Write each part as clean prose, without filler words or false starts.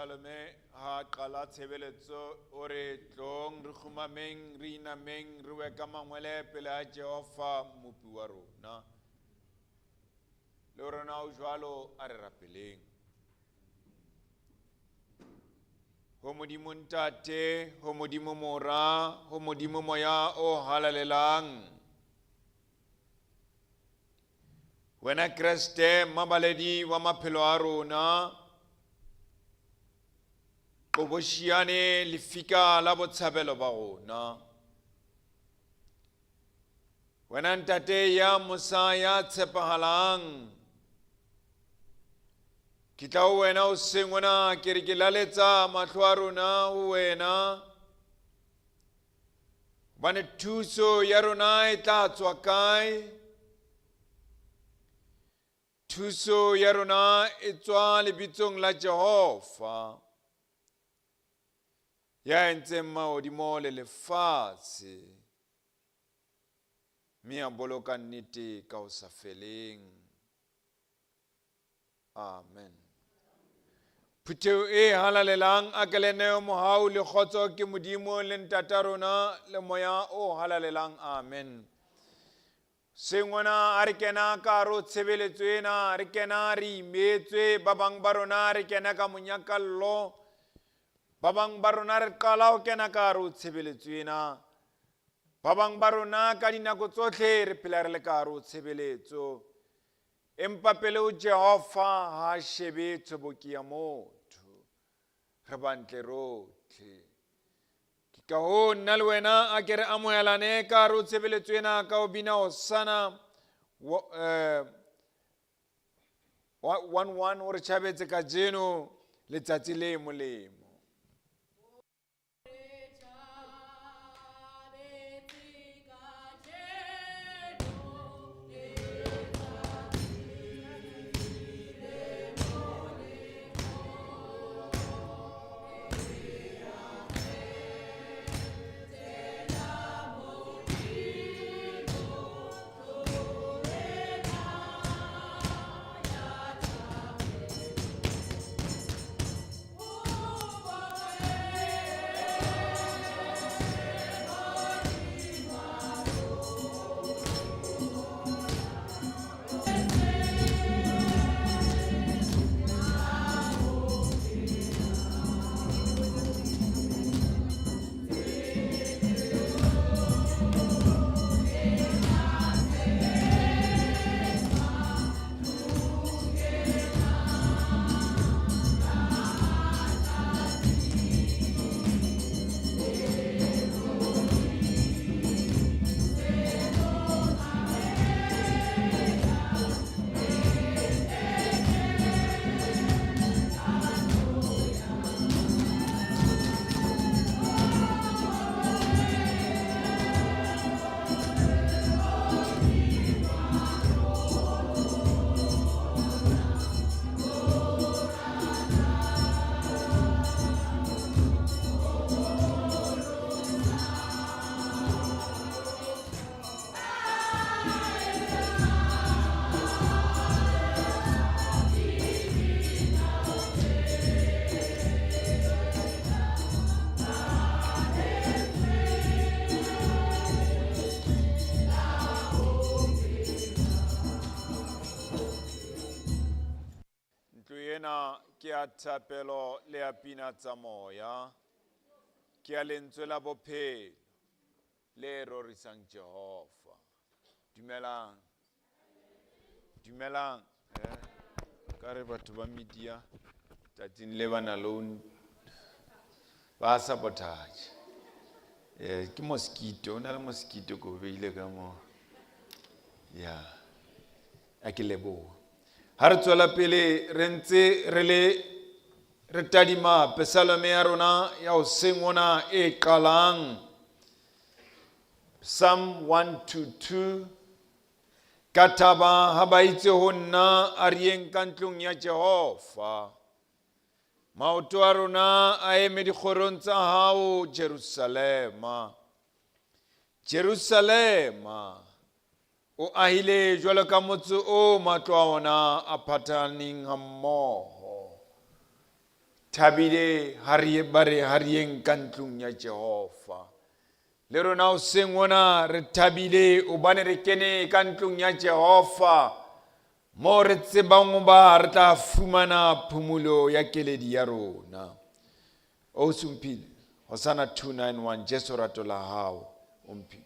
Mopesalome ha a qala tshebeletso o re tlong re kgumameng re inameng re we ka mangwele pele a Jehova Mmopi wa rona. Le rona o jwalo a re rapeleng. Ho Modimo Ntate, ho Modimo Mora, ho Modimo Moya o Halalelang. Wena Kreste, mmabaledi wa maphelo a rona, qoboshiane lefika la botshabelo ba rona. Wena Ntate ya mosa ya tshepahalang, ke tla ho wena hoseng hona ke re ke laletsa mahlo a rona ho wena, hobane thuso ya rona e tla tswa kae? Thuso ya rona e tswa lebitsong la Jehova, ya entseng mahodimo le lefatshe, mme a boloka nnete ka ho sa feleng. Amen. Phutheho e halalelang a ke le neo mohau le kgotso ke Modimo le Ntata rona le Moya o halalelang. Amen. Sengwana a re kena ka hare ho tshebeletso ena, re kena re imetswe, ba bang ba rona re kena ka monyakallo, ba bang ba rona re qala ho kena ka hare ho tshebeletso ena, ba bang ba rona ka dinako tsohle re phela re le ka hare ho tshebeletso. Empa pele ho Jehova ha a shebe tshoboki ya motho, re bantle rotlhe. Ke ka hoo nna le wena a ke re amohelane ka hare ho tshebeletso ena ka ho bina Hosana 1-1 o re tjhabetse kajeno letsatsi le molemo. Ntlo ena ke ya thapelo le ya pina tsa moya, ke ya lentswe la bophelo le rorisang Jehova. Dumelang. Dumelang. Ka re batho ba media tsatsing le ba na le ba sabotage. Ke mosquito, o na le mosquito ko beile ka mo. Ya. A ke leboha. Ha re tswela pele re ntse re le re tadima pesalome ya rona ya hoseng ona e qalang Psalm 122. Ka thaba ha ba itse ho nna, a re yeng ka ntlong ya Jehova. Maoto a rona a eme dikgorong tsa hao, Jerusalema. Jerusalema, o ahile jwalo ka motse o matlo a ona a phathaneng hammoho. Thabile ha re ba re ha re yeng ka ntlong ya Jehova. Le rona hoseng hona re thabile hobane re kene ka ntlong ya Jehova moo re tsebang hoba re tla fumana phumulo ya keledi ya rona. O Sumphile, Hosanna 291, Jesu rato la hao, o mphile.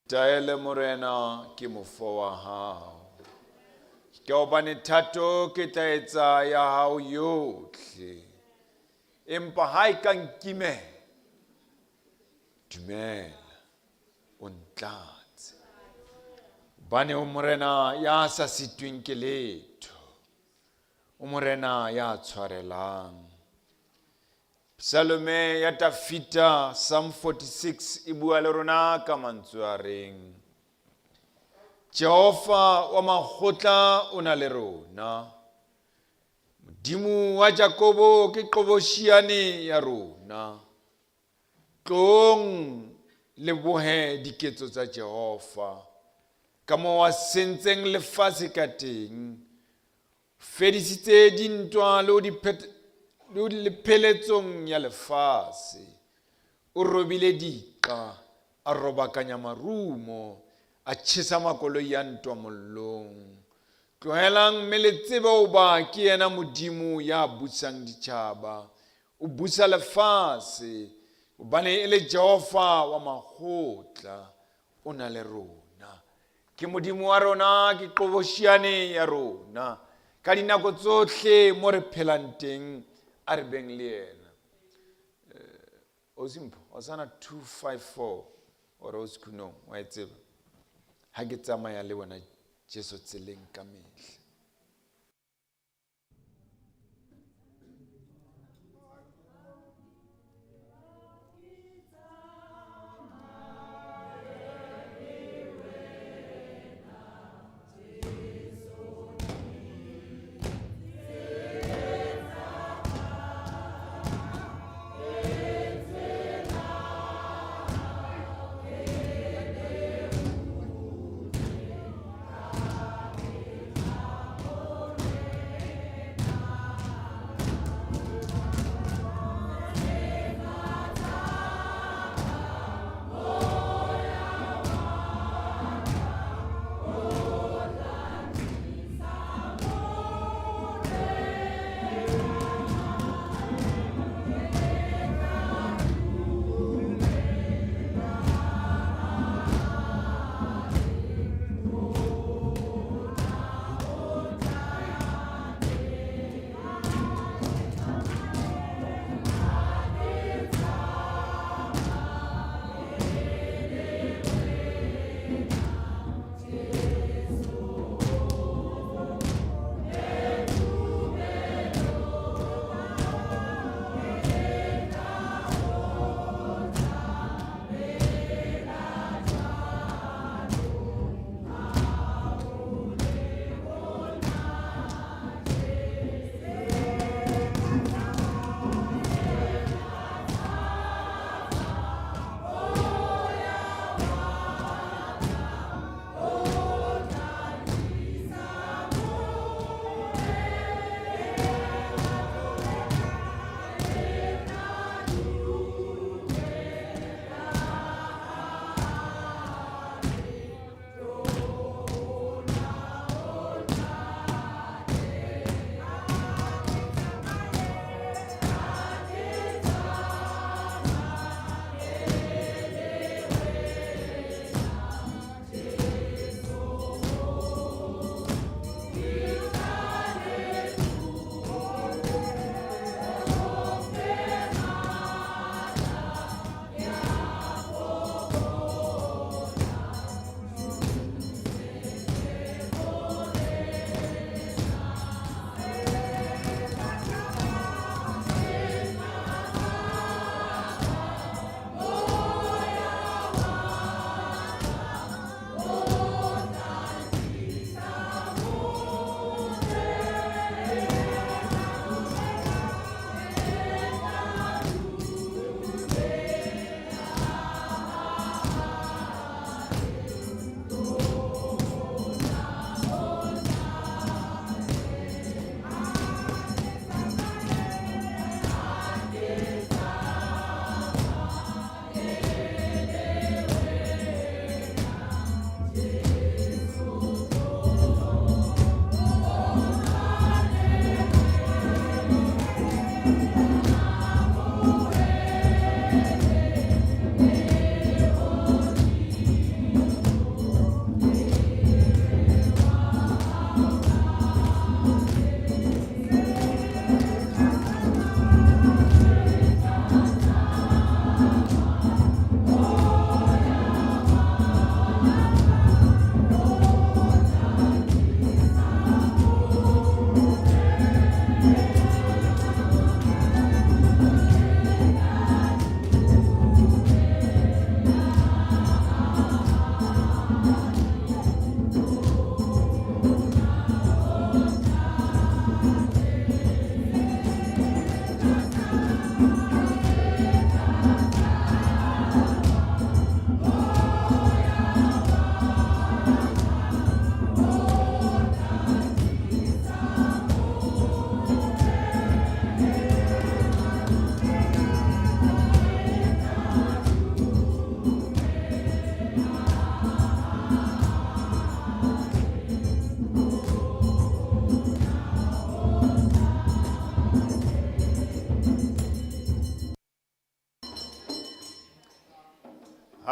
Taele Morena ke mofo wa hao. Ke hobane thato ke tla etsa ya hao yohle. Empa ha e ka nkimela, dumela, o ntlatse. Hobane o Morena ya sa sitweng ke letho. O Morena ya tshwarelang. Psalome ya Tafita, Psalm 46, e bua le rona ka mantswe a reng, Jehova wa makgotla o na le rona. Modimo wa Jakobo ke qoboshiane ya rona. Tloong le bohe diketso tsa Jehova, ka moo a sentseng lefatshe ka teng. Fedisitse dintwa le ho di le pheletsong ya lefase. O robile diqa, a robakanya marumo, a tjhesa makoloi a ntwa mollong. Tlohelang mme le tsebe hoba ke yena Modimo ya busang ditjhaba. O busa lefase, hobane e le Jehova wa makgotla, o na le rona. Ke Modimo wa rona, ke qoboshiane ya rona. Ka dinako tsohle mo re phelang teng, a re beng le yena. Eh, Ozimpho, Osana 254 or Ozikhunong, wa e tseba. Ha ke tsamaya le wena Jesu tseleng ka mehla.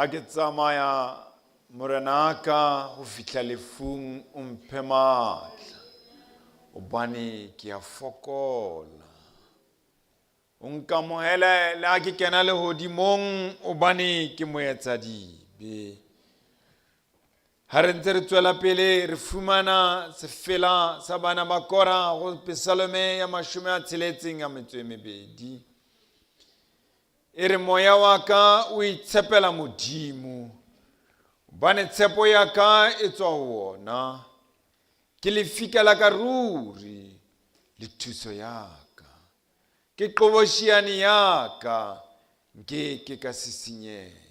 Ha ke tsamaya morenaka ho fihla lefung o mphe matla hobane ke a fokola. O nkamohele le ha ke kena lehodimong hobane ke moetsadibe. Ha re ntse re tswela pele re fumana sefela sa bana ba Kora go Pesalome ya 62. E re moya wa ka o itshepela Modimo, hobane tshepo ya ka e tswa ho wona. Ke lefika la ka ruri le thuso ya ka. Ke qoboshiane ya ka, nke ke ka sisinyeha.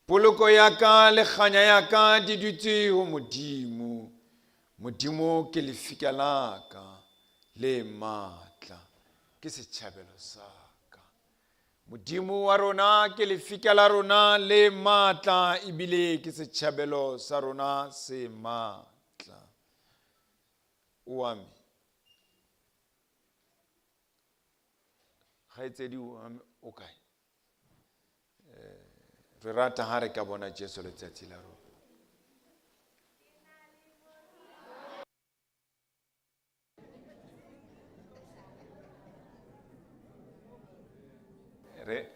Poloko ya ka le kganya ya ka di dutse ho Modimo. Modimo ke lefika la ka le matla, ke setšhabelo sa ka. Modimo wa rona ke lefika la rona le matla ebile ke setšhabelo sa rona se matla. O ame. Kgaitsedi o ame o kae? Re rata ha re ka bona Jesu letsatsi la rona. Re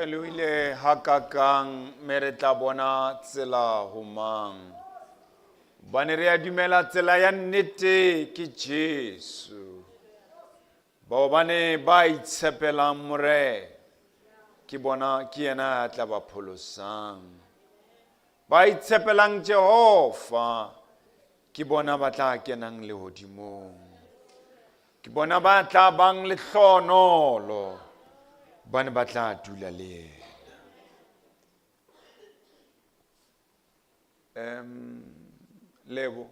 Kgelohile hakakang mme re tla bona tsela ho mang? Hobane re a dumela tsela ya nnete ke Jesu. Bao bane ba itshepelang Morena, ke bona ke yena ya tla ba pholosang. Ba itshepelang Jehova, ke bona ba tla kenang lehodimong. Ke bona ba tla bang lehlohonolo, hobane ba tla dula le yena. Lebo.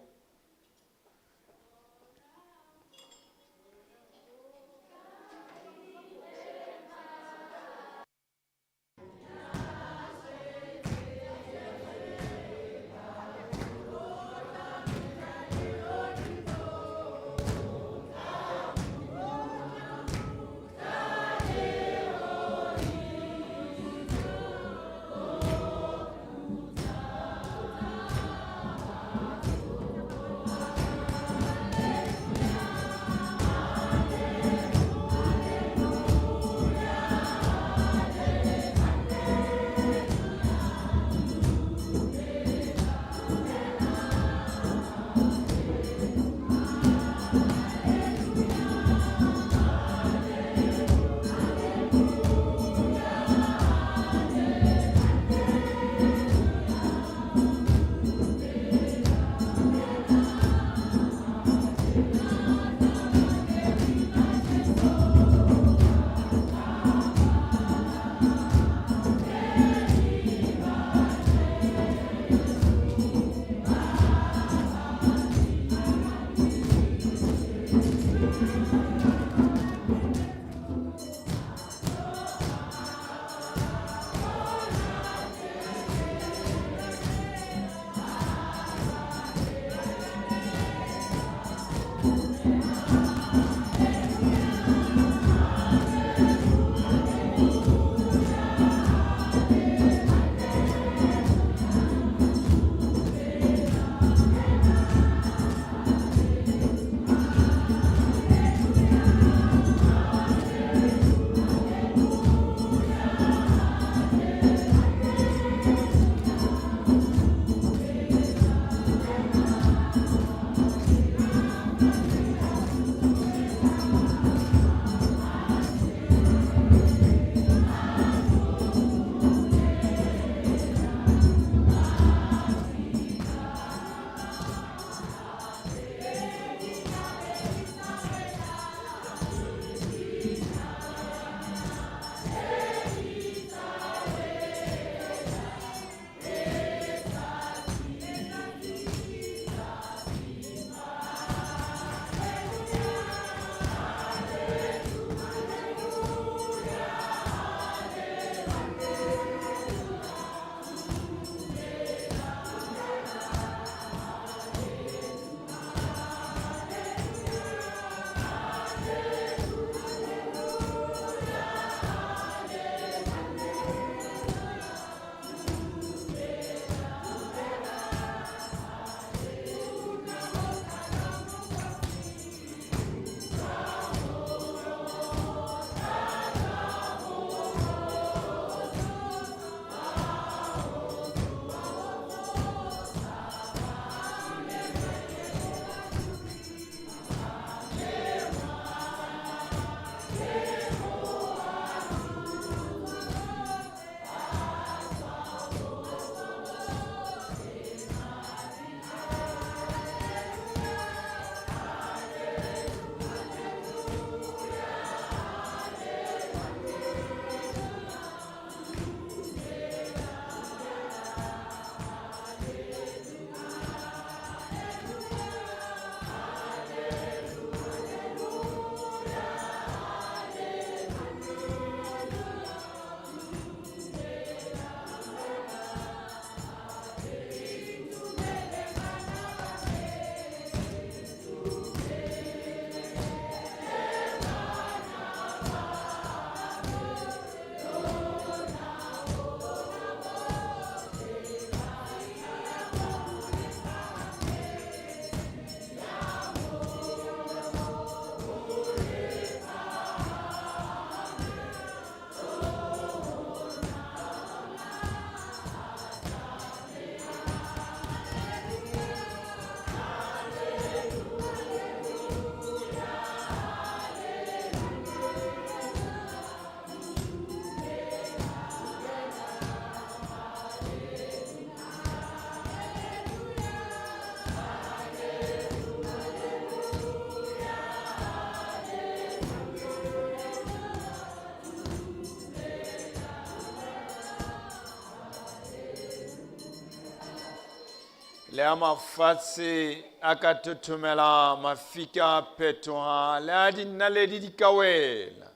Le a mafatshe a ka thothomela, mafika a phethoha, le a dinaledi di ka wela,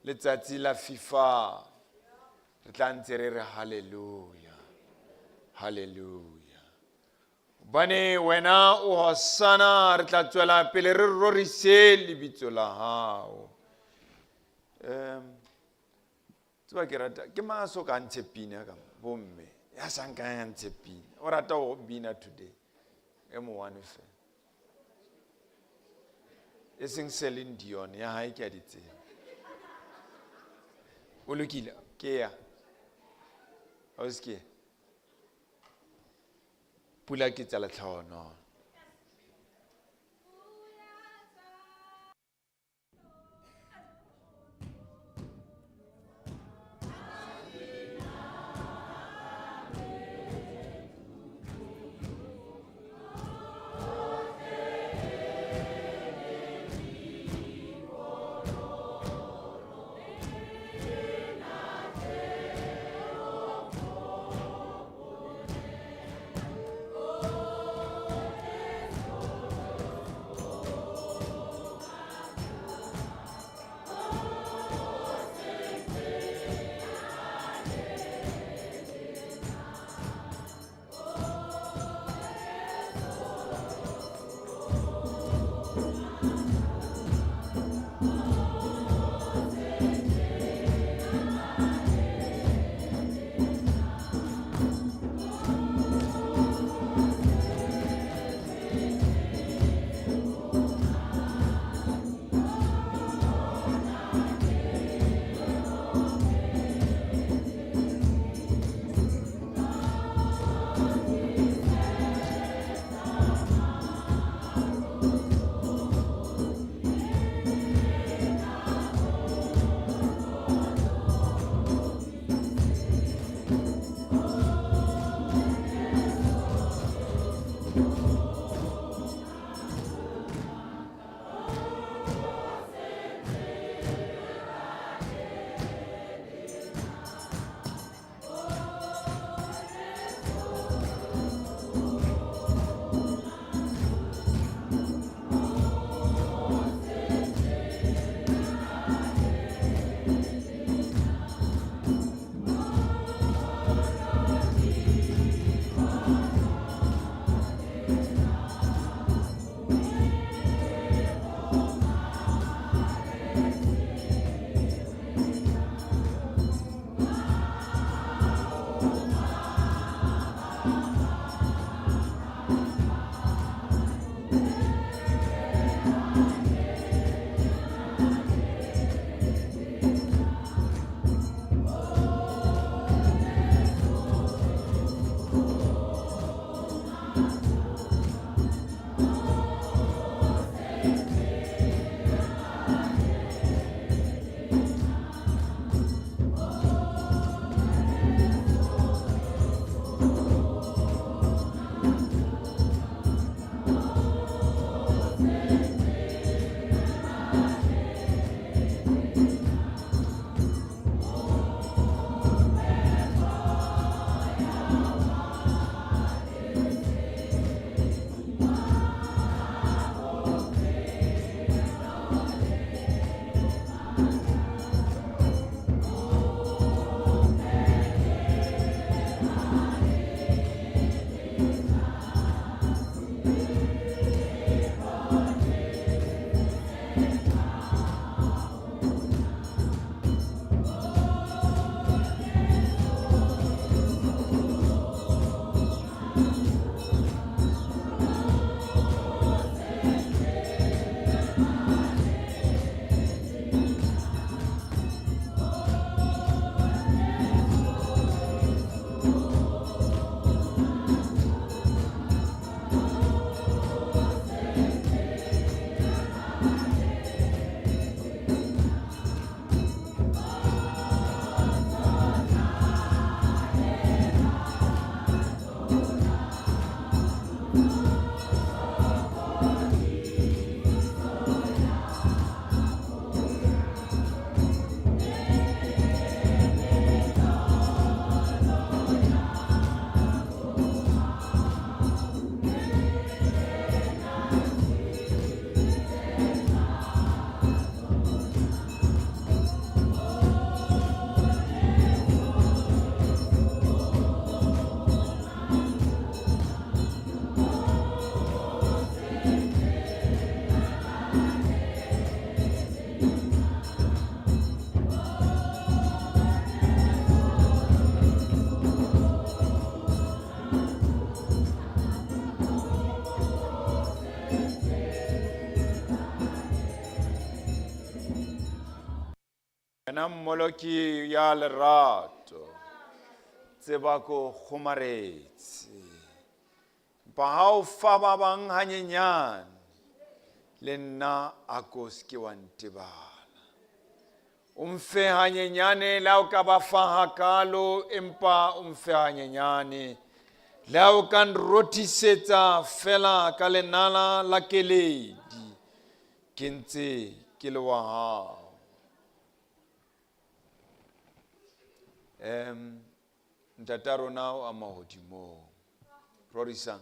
letsatsi la fifala. Re tla ntse re re haleluya, haleluya. Hobane wena o hosana, re tla tswela pele re rorise lebitso la hao. Tseba ke rata ke mang a so ka ntshe pina ka bomme ya sa nkang ya ntshe pina o rata go bina today e mo one fela e seng Celine Dion ya hae ke a di tseba. O lokile ke ya o se ke pula ke tsa letlhono. Wena Mmoloki ya lerato, tseba ko kgomaretse. Empa ha o fa ba bang hanyenyane, le nna a ko se ke wa ntebala. O mfe hanyenyane le ha o ka ba fa hakalo, empa o mfe hanyenyane. Le ha o ka nrothisetsa fela ka lenala la keledi, ke ntse ke le wa hao. Ntata rona o a mahodimong. Rorisang.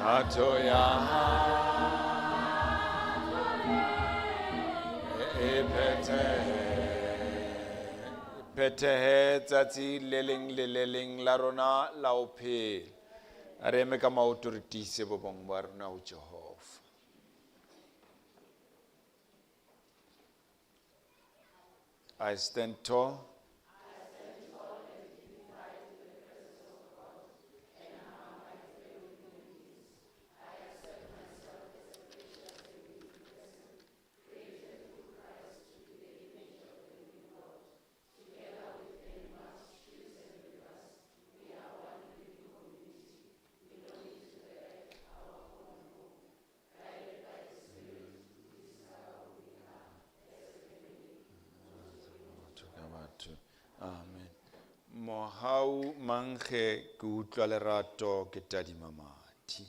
Thato ya hao e phethehe tsatsi le leng le le leng la rona la ho phela. A re eme ka maoto re tiise bo bong ba rona ho Jehova. I stand tall. Amen. Mohau mankge ke utlwa lerato ke tadima madi.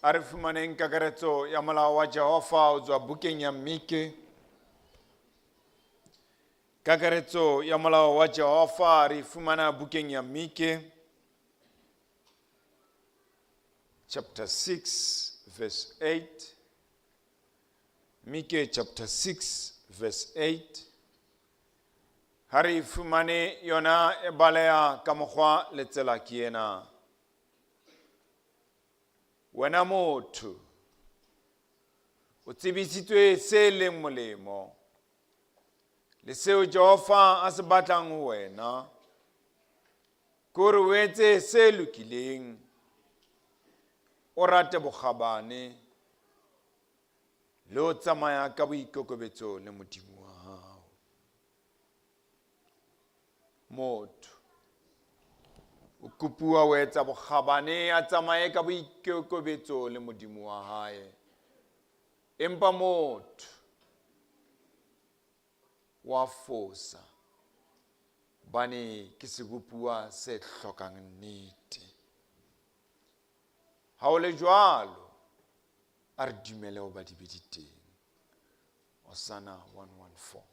A re fumaneng kakaretso ya molao wa Jehova ho tswa bukeng ya Mike. Kakaretso ya molao wa Jehova re e fumana bukeng ya Mike chapter 6 verse 8. Mike chapter 6 verse 8. Ha re e fumane yona e baleha ka mokgwa le tsela ke ena. Wena motho, o tsebisitswe se leng molemo le seo Jehova a se batlang ho wena, ke hore o etse se lokileng, o rate bokgabane le ho tsamaya ka boikokobetso le Modimo wa hao. Motho o kopuwa ho etsa bokgabane, a tsamaye ka boikokobetso le Modimo wa hae. Empa motho wa fosa, hobane ke sebopuwa se hlokang nnete. Ha ho le jwalo, a re dumele hoba dibe di teng. Hosanna 114.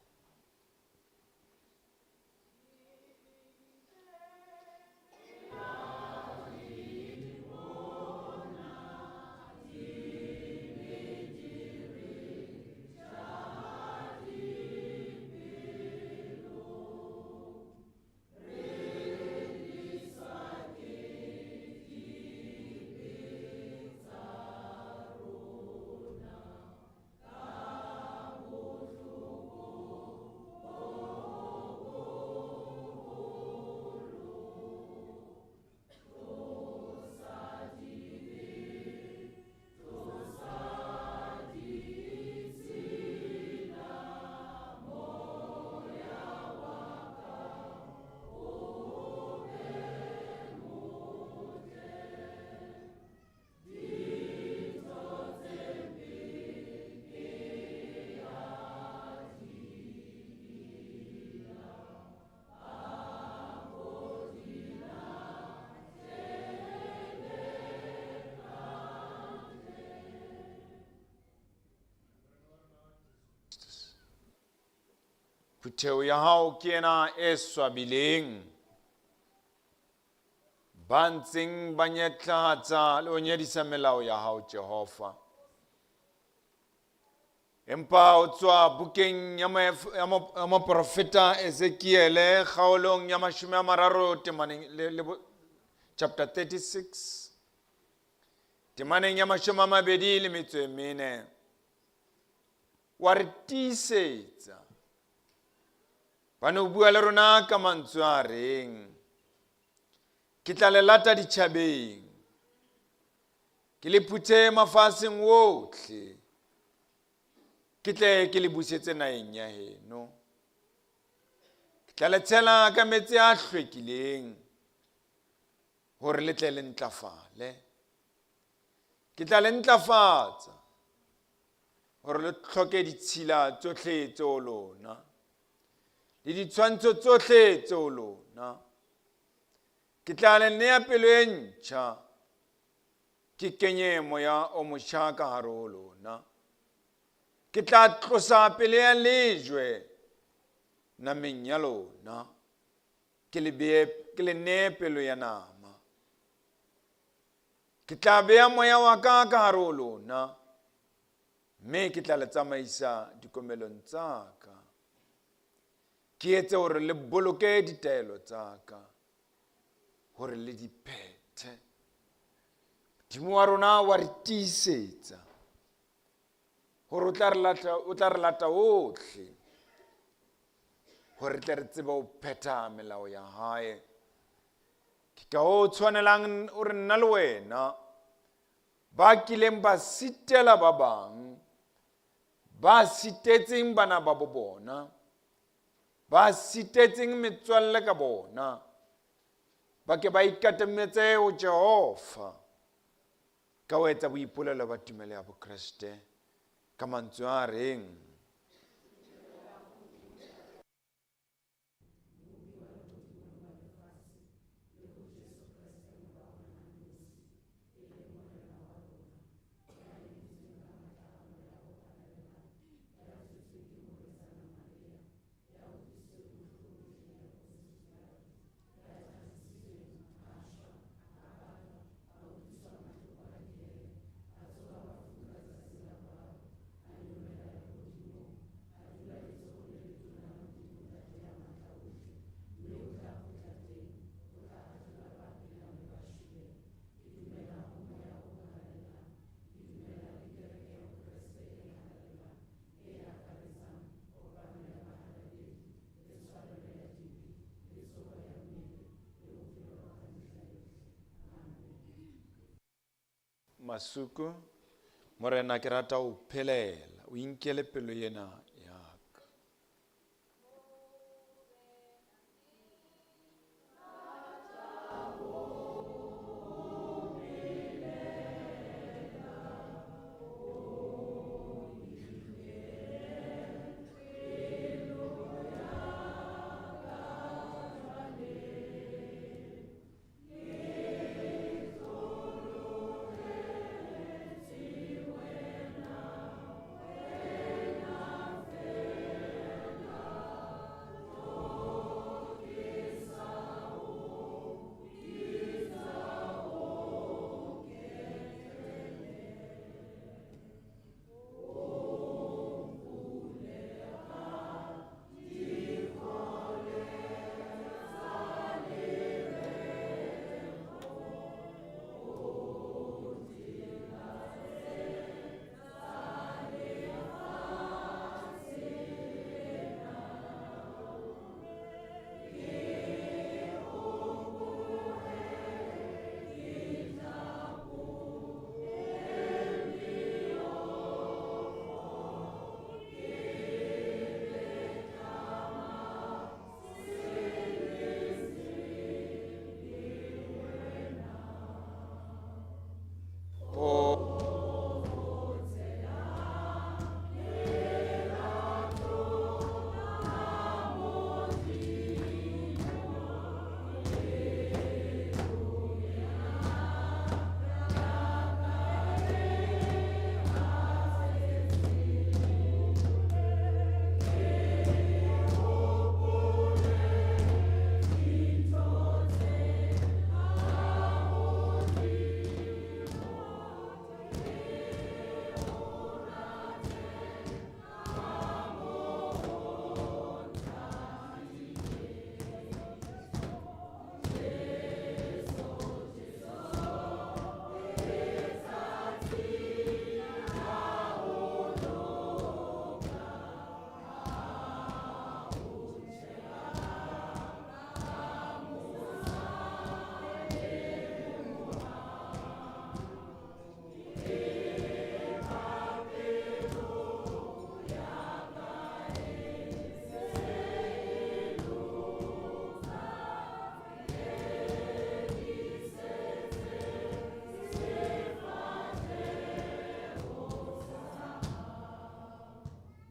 Phutheho ya hao ke ena e swabileng, ba ntseng ba nyetlahatsa le ho nyedisa melao ya hao, Jehova. Empa o tswa bukeng ya moprofeta Ezekiele kgaolong ya 30 temaneng le chapter 36 temaneng ya 24, wa re tiisetsa. Ba ne o bua le rona ka mantswe a reng, ke tla le lata ditjhabeng, ke le phuthe mafatsheng wohle, ke tle ke le busetse naheng ya heno. Ke tla le tshela ka metsi a hlwekileng, hore le tle le ntlafale. Ke tla le ntlafatsa hore le hloke ditshila tsohle tseo lona le ditshwantsho tsohle tseo lona. Ke tla le nea pelo e ntjha, ke kenye moya o motjha ka hare ho lona. Ke tla tlosa pelo ya lejwe nameng ya lona, ke le bee, ke le nee pelo ya nama. Ke tla bea moya wa ka ka hare ho lona, mme ke tla le tsamaisa dikomelong tsa ka. Ke etse hore le boloke ditaelo tsa ka, hore le di phethe. Modimo wa rona wa re tiisetsa hore o tla re lata, o tla re lata ohle, hore re tle re tsebe ho phetha melao ya hae. Ke ka ho tshwanelang o re nna le wena ba kileng ba sitela ba bang, ba sitetseng bana ba bo bona, ba sitetseng metswalle ka bona, ba ke ba ikatametse ho Jehova ka ho etsa boipolelo ba tumelo ya Bokreste ka mantswe a reng, Masuku. Morena ke rata ho phelela, o inkele pelo ena ya ka.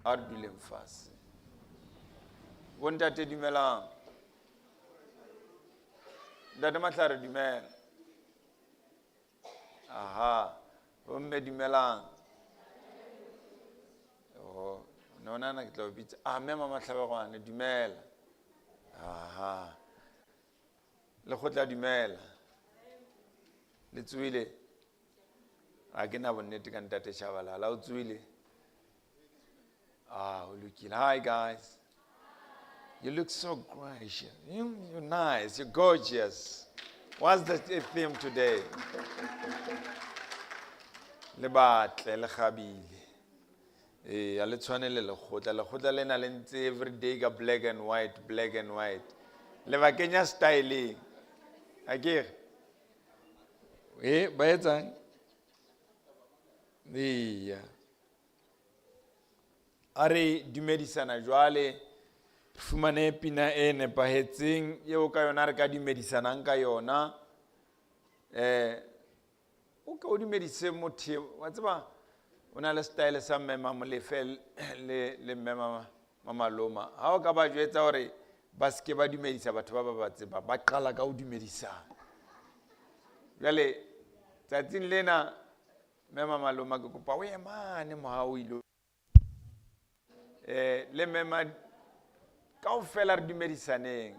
A re duleng fatshe. Bontate dumelang. Ntate Mahlare dumela. Aha, bomme dumelang. Oh, no nana ke tla o bitsa. Ah, mme mama Tlhabegwane dumela. Aha. Lekgotla dumela. Le tsohile? Ha ke na bonnete ka ntate Shabalala, o tsohile? Ah, o lokile. Hi guys. You look so gracious. You're nice. You're gorgeous. What's the theme today? Le batle, le kgabile. A le tshwane le lekgotla. Lekgotla lena le ntse every day ka black and white, black and white. Le ba kenya styling. Akere? Ba etsang? Eya. A re dumedisana jwale, fumane pina e nepahetseng eo ka yona re ka dumedisanang ka yona. O ke o dumedise motho, wa tseba o na le style sa mme Mamolefe le mme Mamaloma. Ha o ka ba jwetsa hore ba seke ba dumedisa batho ba ba ba tseba, ba qala ka ho dumedisana. Jwale tsatsing lena mme Mamaloma ke kopa o ye mane mohao o ilo. Le mme ma kaofela re dumedisaneng.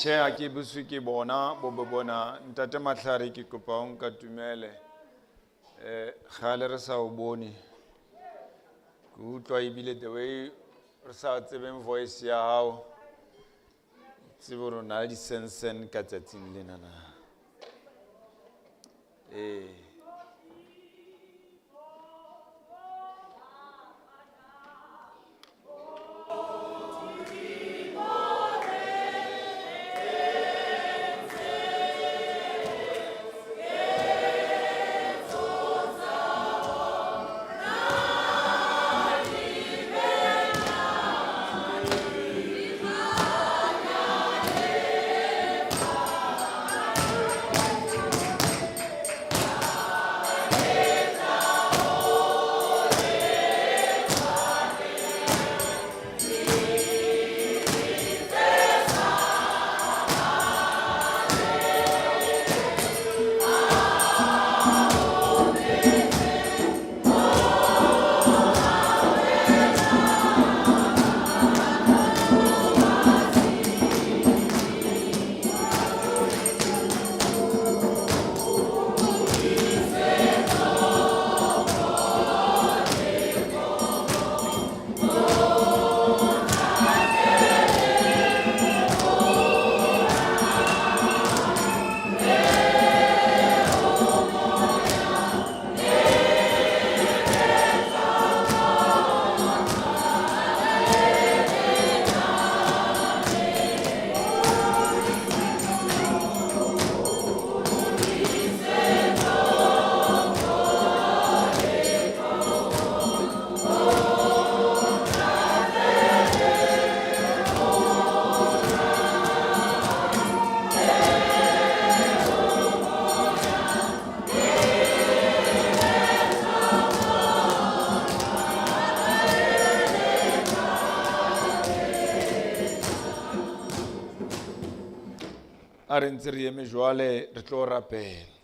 Tjhe, ha ke buswe ke bona bobe bona. Ntate Mahlare ke kopa o nkatumele. Kgale re sa o bone. Ke utlwa ebile the way re sa tsebeng voice ya hao. Tsebe hore o na le di-sensen ka tsatsing lena na. Ee. A re ntse re eme jwale re tlo rapela.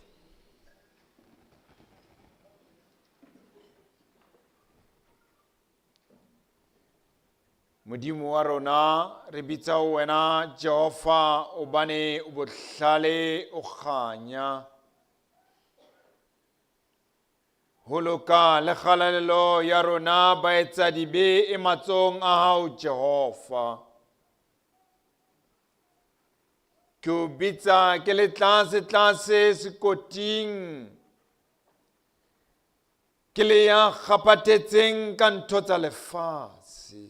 Modimo wa rona re bitsa ho wena Jehova obane o bohlale o kganya. Ho loka le kgalalelo ya rona baetsadibe e matsohong a hao Jehova. Ke o bitsa ke le tlase tlase sekoting. Ke le ya kgaphathetseng ka ntho tsa lefatshe.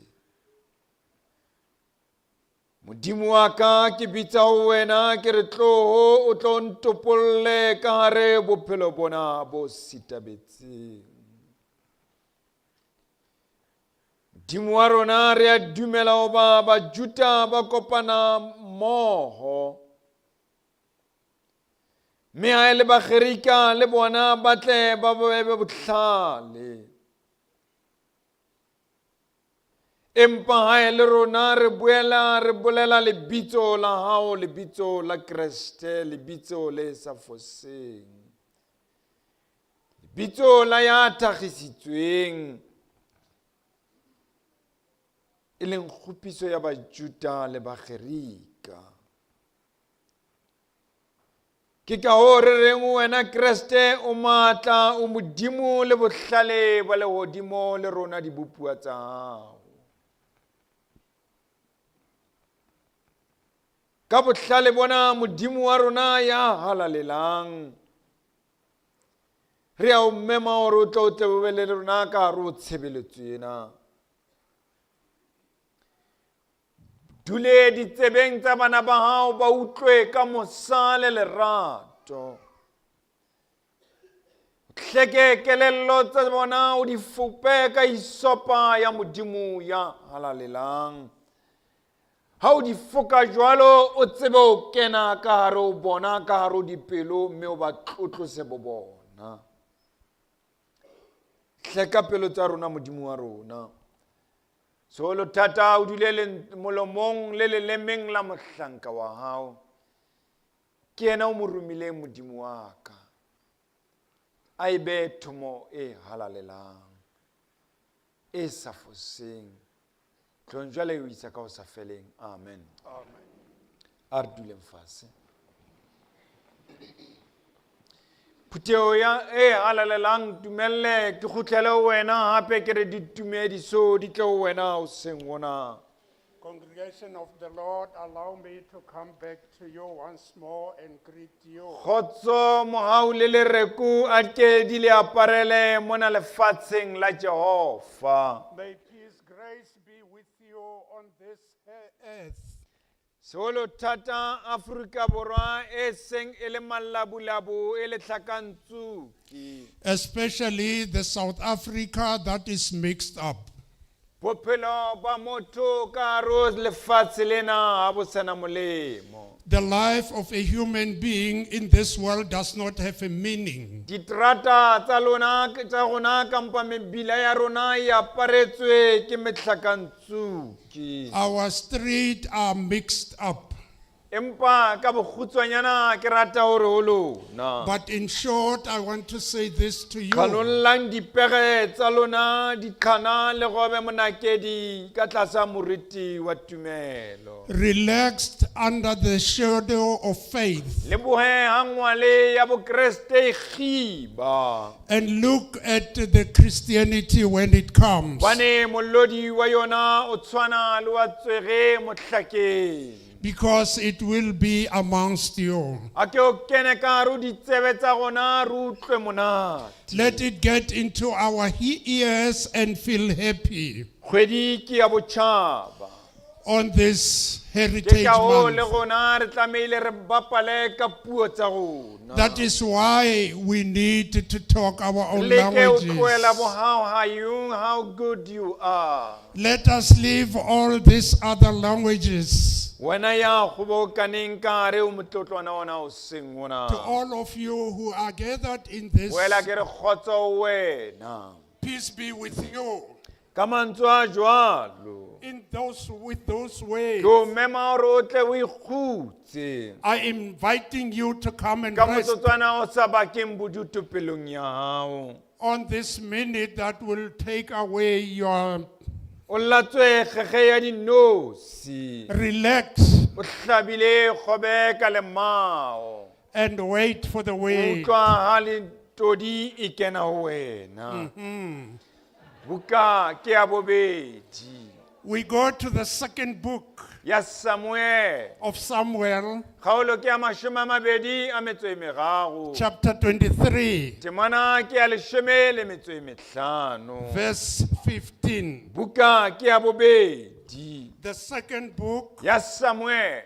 Modimo wa ka ke bitsa ho wena ke re tloho o tlo ntopolle ka hare bophelo bona bo sitabetseng. Modimo wa rona re a dumela hoba Bajuda ba kopana mmoho. Mme ha e le Bagerika le bona ba tle ba be bohlale. Empa ha e le rona re boela re bolela lebitso la hao, lebitso la Kreste, lebitso le sa foseng. Lebitso la ya thakgisitsweng e leng kgopiso ya Bajuda le Bagerika. Ke ka hoo re reng ho wena Kreste o matla, o Modimo le bohlale ba lehodimo le rona dibopuwa tsa hao. Ka bohlale bona Modimo wa rona ya halalelang, re a o mema hore o tle o tle o be le rona ka hare ho tshebeletso ena. Dule ditsebeng tsa bana ba hao ba utlwe ka mosa le lerato. Hleke kelello tsa bona o di fope ka isopa ya Modimo ya halalelang. Ha o di foka jwalo o tsebe o kena ka hare ho bona ka hare ho dipelo mme o ba tlotlose bo bona. Hleka pelo tsa rona Modimo wa rona. Seholo thata o dule molomong le lelemeng la mohlanka wa hao. Ke yena o mo romileng Modimo wa ka. A e be thomo e halalelang, e sa foseng. Tlong jwale o isa ka ho sa feleng. Amen. Amen. A re duleng fase. Phutheo ya e halalelang dumelle ke kgutlele ho wena hape ke re ditumediso di tle ho wena hoseng hona. Congregation of the Lord, allow me to come back to you once more and greet you. Kgotso mohau le lereko a ke di le aparele mona lefatsheng la Jehova. May peace, grace be with you on this earth. Seholo thata Afrika Borwa e seng e le malabulabu e le tlhakantsuki. Especially the South Africa that is mixed up. Bophelo ba motho ka hare ho lefatshe lena ha bo sana molemo. The life of a human being in this world does not have a meaning. Diterata tsa lona tsa rona kampa mebila ya rona e aparetswe ke metlhakantsuki. Our streets are mixed up. Empa ka bokgutshwanyana ke rata hore ho lona. But in short, I want to say this to you. Qhalollang dipere tsa lona diqhana le robe monakedi ka tlasa moriti wa tumelo. Relaxed under the shadow of faith Le bohe ha ngwale ya Bokreste e kgiba. and look at the Christianity when it comes. Hobane molodi wa yona o tshwana le wa tswere mohlakeng. Because it will be amongst you. A ke o kene ka hare ho ditsebe tsa rona re utlwe monate. Let it get into our ears and feel happy Kgwedi ke ya botjhaba. on this Ke heritage ka hoo le month. rona re tlamehile re bapale ka puo tsa rona. That is why we need to talk our own Leke ho tlohela languages. bo how are you, how good you are. Let us leave all these other languages. Wena ya kgobokaneng ka hare ho motlotlwana ona o seng ona. To all of you who are gathered in this, Wela ke re kgotso ho wena. peace be with you. Ka mantswe a jwalo. In those with those ways, Ke o mema hore o tle o ikgutse. I am inviting you to come and Ka rest motsotswana o sa bakeng bodutu pelong ya hao. on this minute that will take away your O latswe kgekge ya dinosi. relax O hlabile kgobe ka lemao. and wait for the O way. utlwa ha le todi e kena ho wena. Buka ke ya bobedi We go to the second book ya Samuel. of Samuel, Kgaolo ke ya mashome a mabedi a metso e meraro. chapter 23, Temana ke ya leshome le metso e mehlano. verse 15. Buka ke ya bobedi The second book ya Samuel.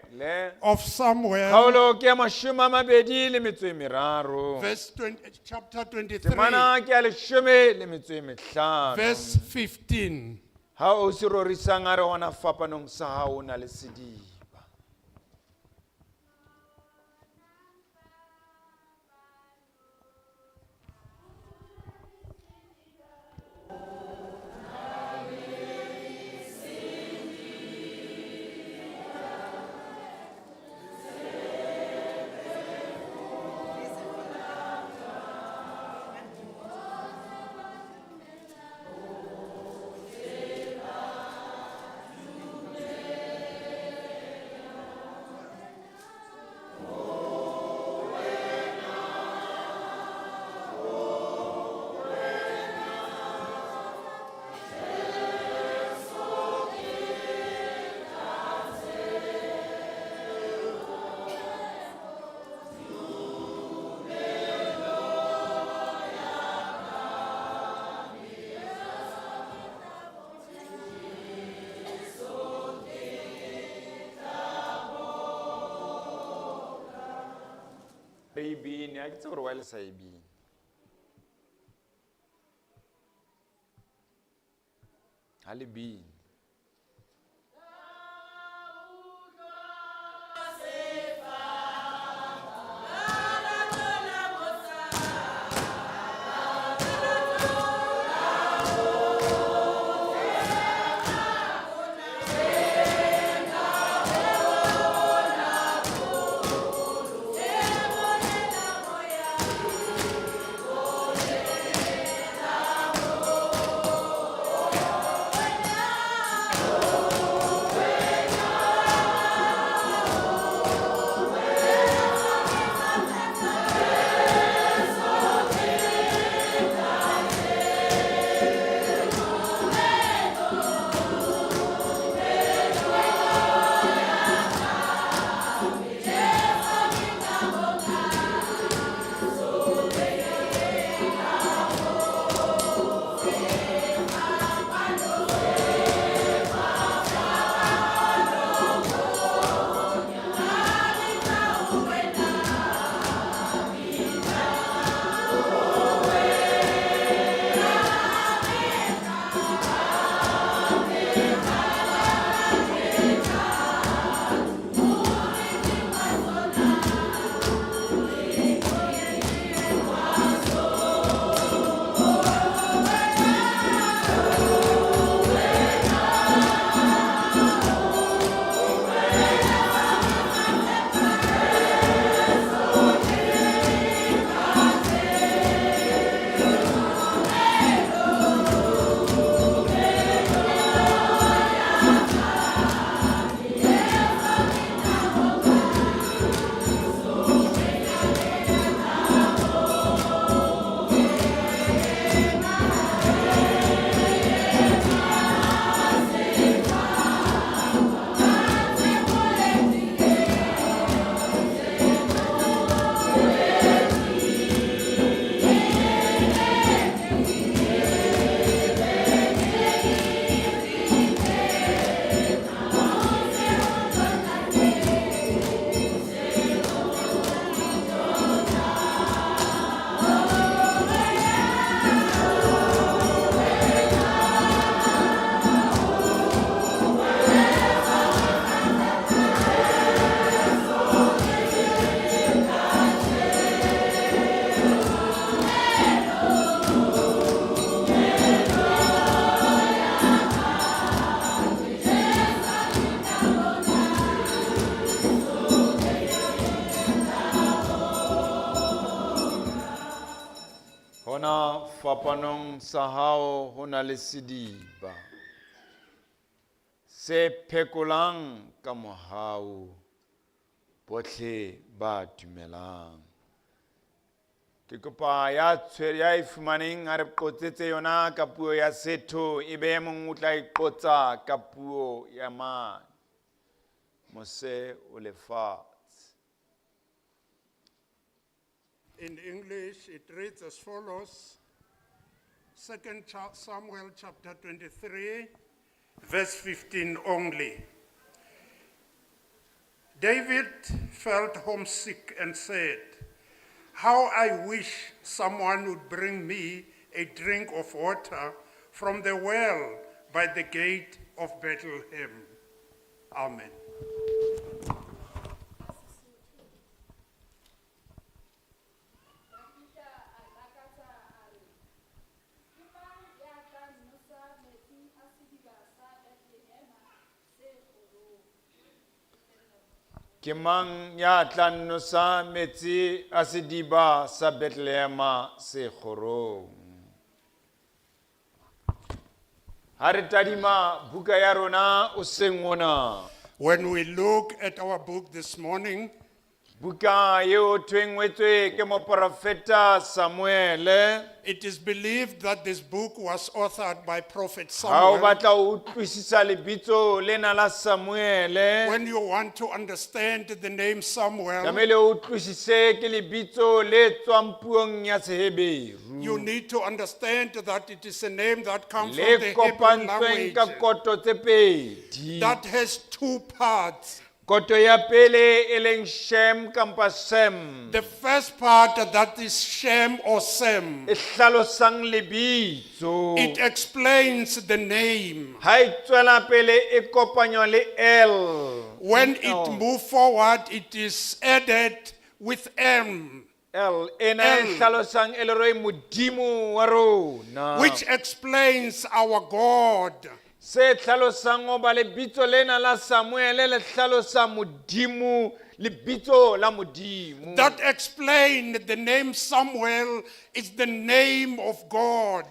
of Samuel, Kgaolo ke ya mashome a mabedi le metso e meraro. verse 20, chapter 23, Temana ke ya leshome le metso e mehlano. verse 15. Ha o se rorisang a re hona fapanong sa hao o na le sediba. Re e bine, ha ke tsebe hore why le sa e bine. Ha le bine. Wena Hona fapanong sa hao ho na le sediba se phekolang ka mohau bohle ba dumelang. Ke kopa ya tshwere ya e fumaneng a re qotsetse yona ka puo ya setho e be e mong o tla e qotsa ka puo ya mane mose o lefatshe. In English, it reads as follows. 2 Samuel chapter 23, verse 15 only. David felt homesick and said, "How I wish someone would bring me a drink of water from the well by the gate of Bethlehem." Amen. Dafida a lakatsa a re, "Ke mang ya tla nnosa metsi a sediba sa Bethlehema se kgorong?" Ke mang ya tla nnosa metsi a sediba sa Bethlehema se kgorong? Ha re tadima buka ya rona o seng ona. When we look at our book this morning, Buka eo thweng wetswe ke moporofeta Samuele. it is believed that this book was authored by Prophet Ha o Samuel. batla ho utlwisisa lebitso lena la Samuele, When you want to understand the name Samuel, tlamehile o utlwisise ke lebitso le tswang puong ya Seheberu. you need to understand that it is a name that comes from Le the Hebrew kopantsweng ka language koto tse pedi. that has two parts. Koto ya pele e leng Shem kampa Sem. The first part, that is Shem or Sem, E hlalosang lebitso. it explains the name. Ha e tswela pele e kopanywa le L. When it moves forward, it is added with M, L ena e L. hlalosang e le roi modimo wa rona. which explains our God. Se hlalosang hoba lebitso lena la Samuele le hlalosa modimo, lebitso la modimo. That explain the name Samuel is the name of God.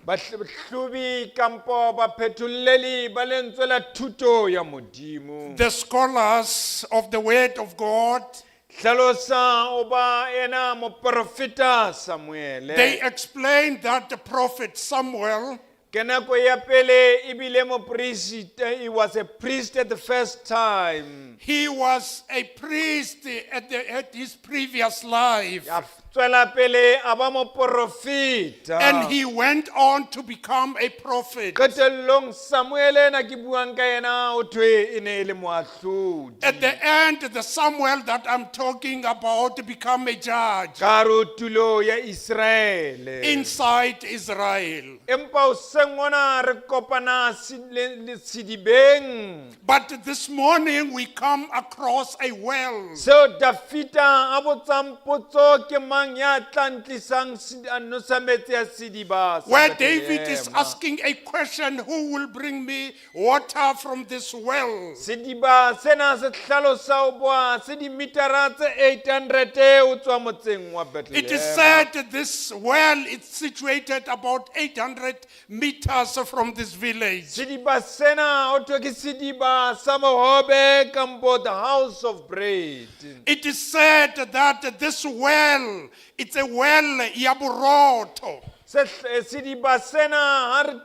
Bahlubi kampo baphetoleli ba lentswe la thuto ya modimo. The scholars of the Word of God, Hlalosa hoba ena moporofeta Samuele. they explain that the prophet Samuel, Ke nako ya pele ebile mopriest, he was a priest at the first time. he was a priest at his previous life. A tswela pele a ba moporofeta. And he went on to become a prophet. Qetellong Samuel ena ke buang ka yena o thwe e ne e le moahlodi. At the end, the Samuel that I'm talking about become a judge Ka hare ho tulo ya Israele. inside Israel. Empa hoseng hona re kopana le sedibeng. But this morning we come across a well. Seo Dafita a botsang potso ke mang ya tla ntlisang a nosa metsi a sediba sa Where David is Bethlehema. asking a question, who will bring me water from this well? Sediba sena se hlalosa ho boa se dimitara tse 800 ho tswa motseng wa It is Bethlehem. said this well is situated about 800 meters from this village. Sediba sena ho thwe ke sediba sa bohobe kampo the house of bread. It is said that this well, it's a well ya borotho. Sediba sena ha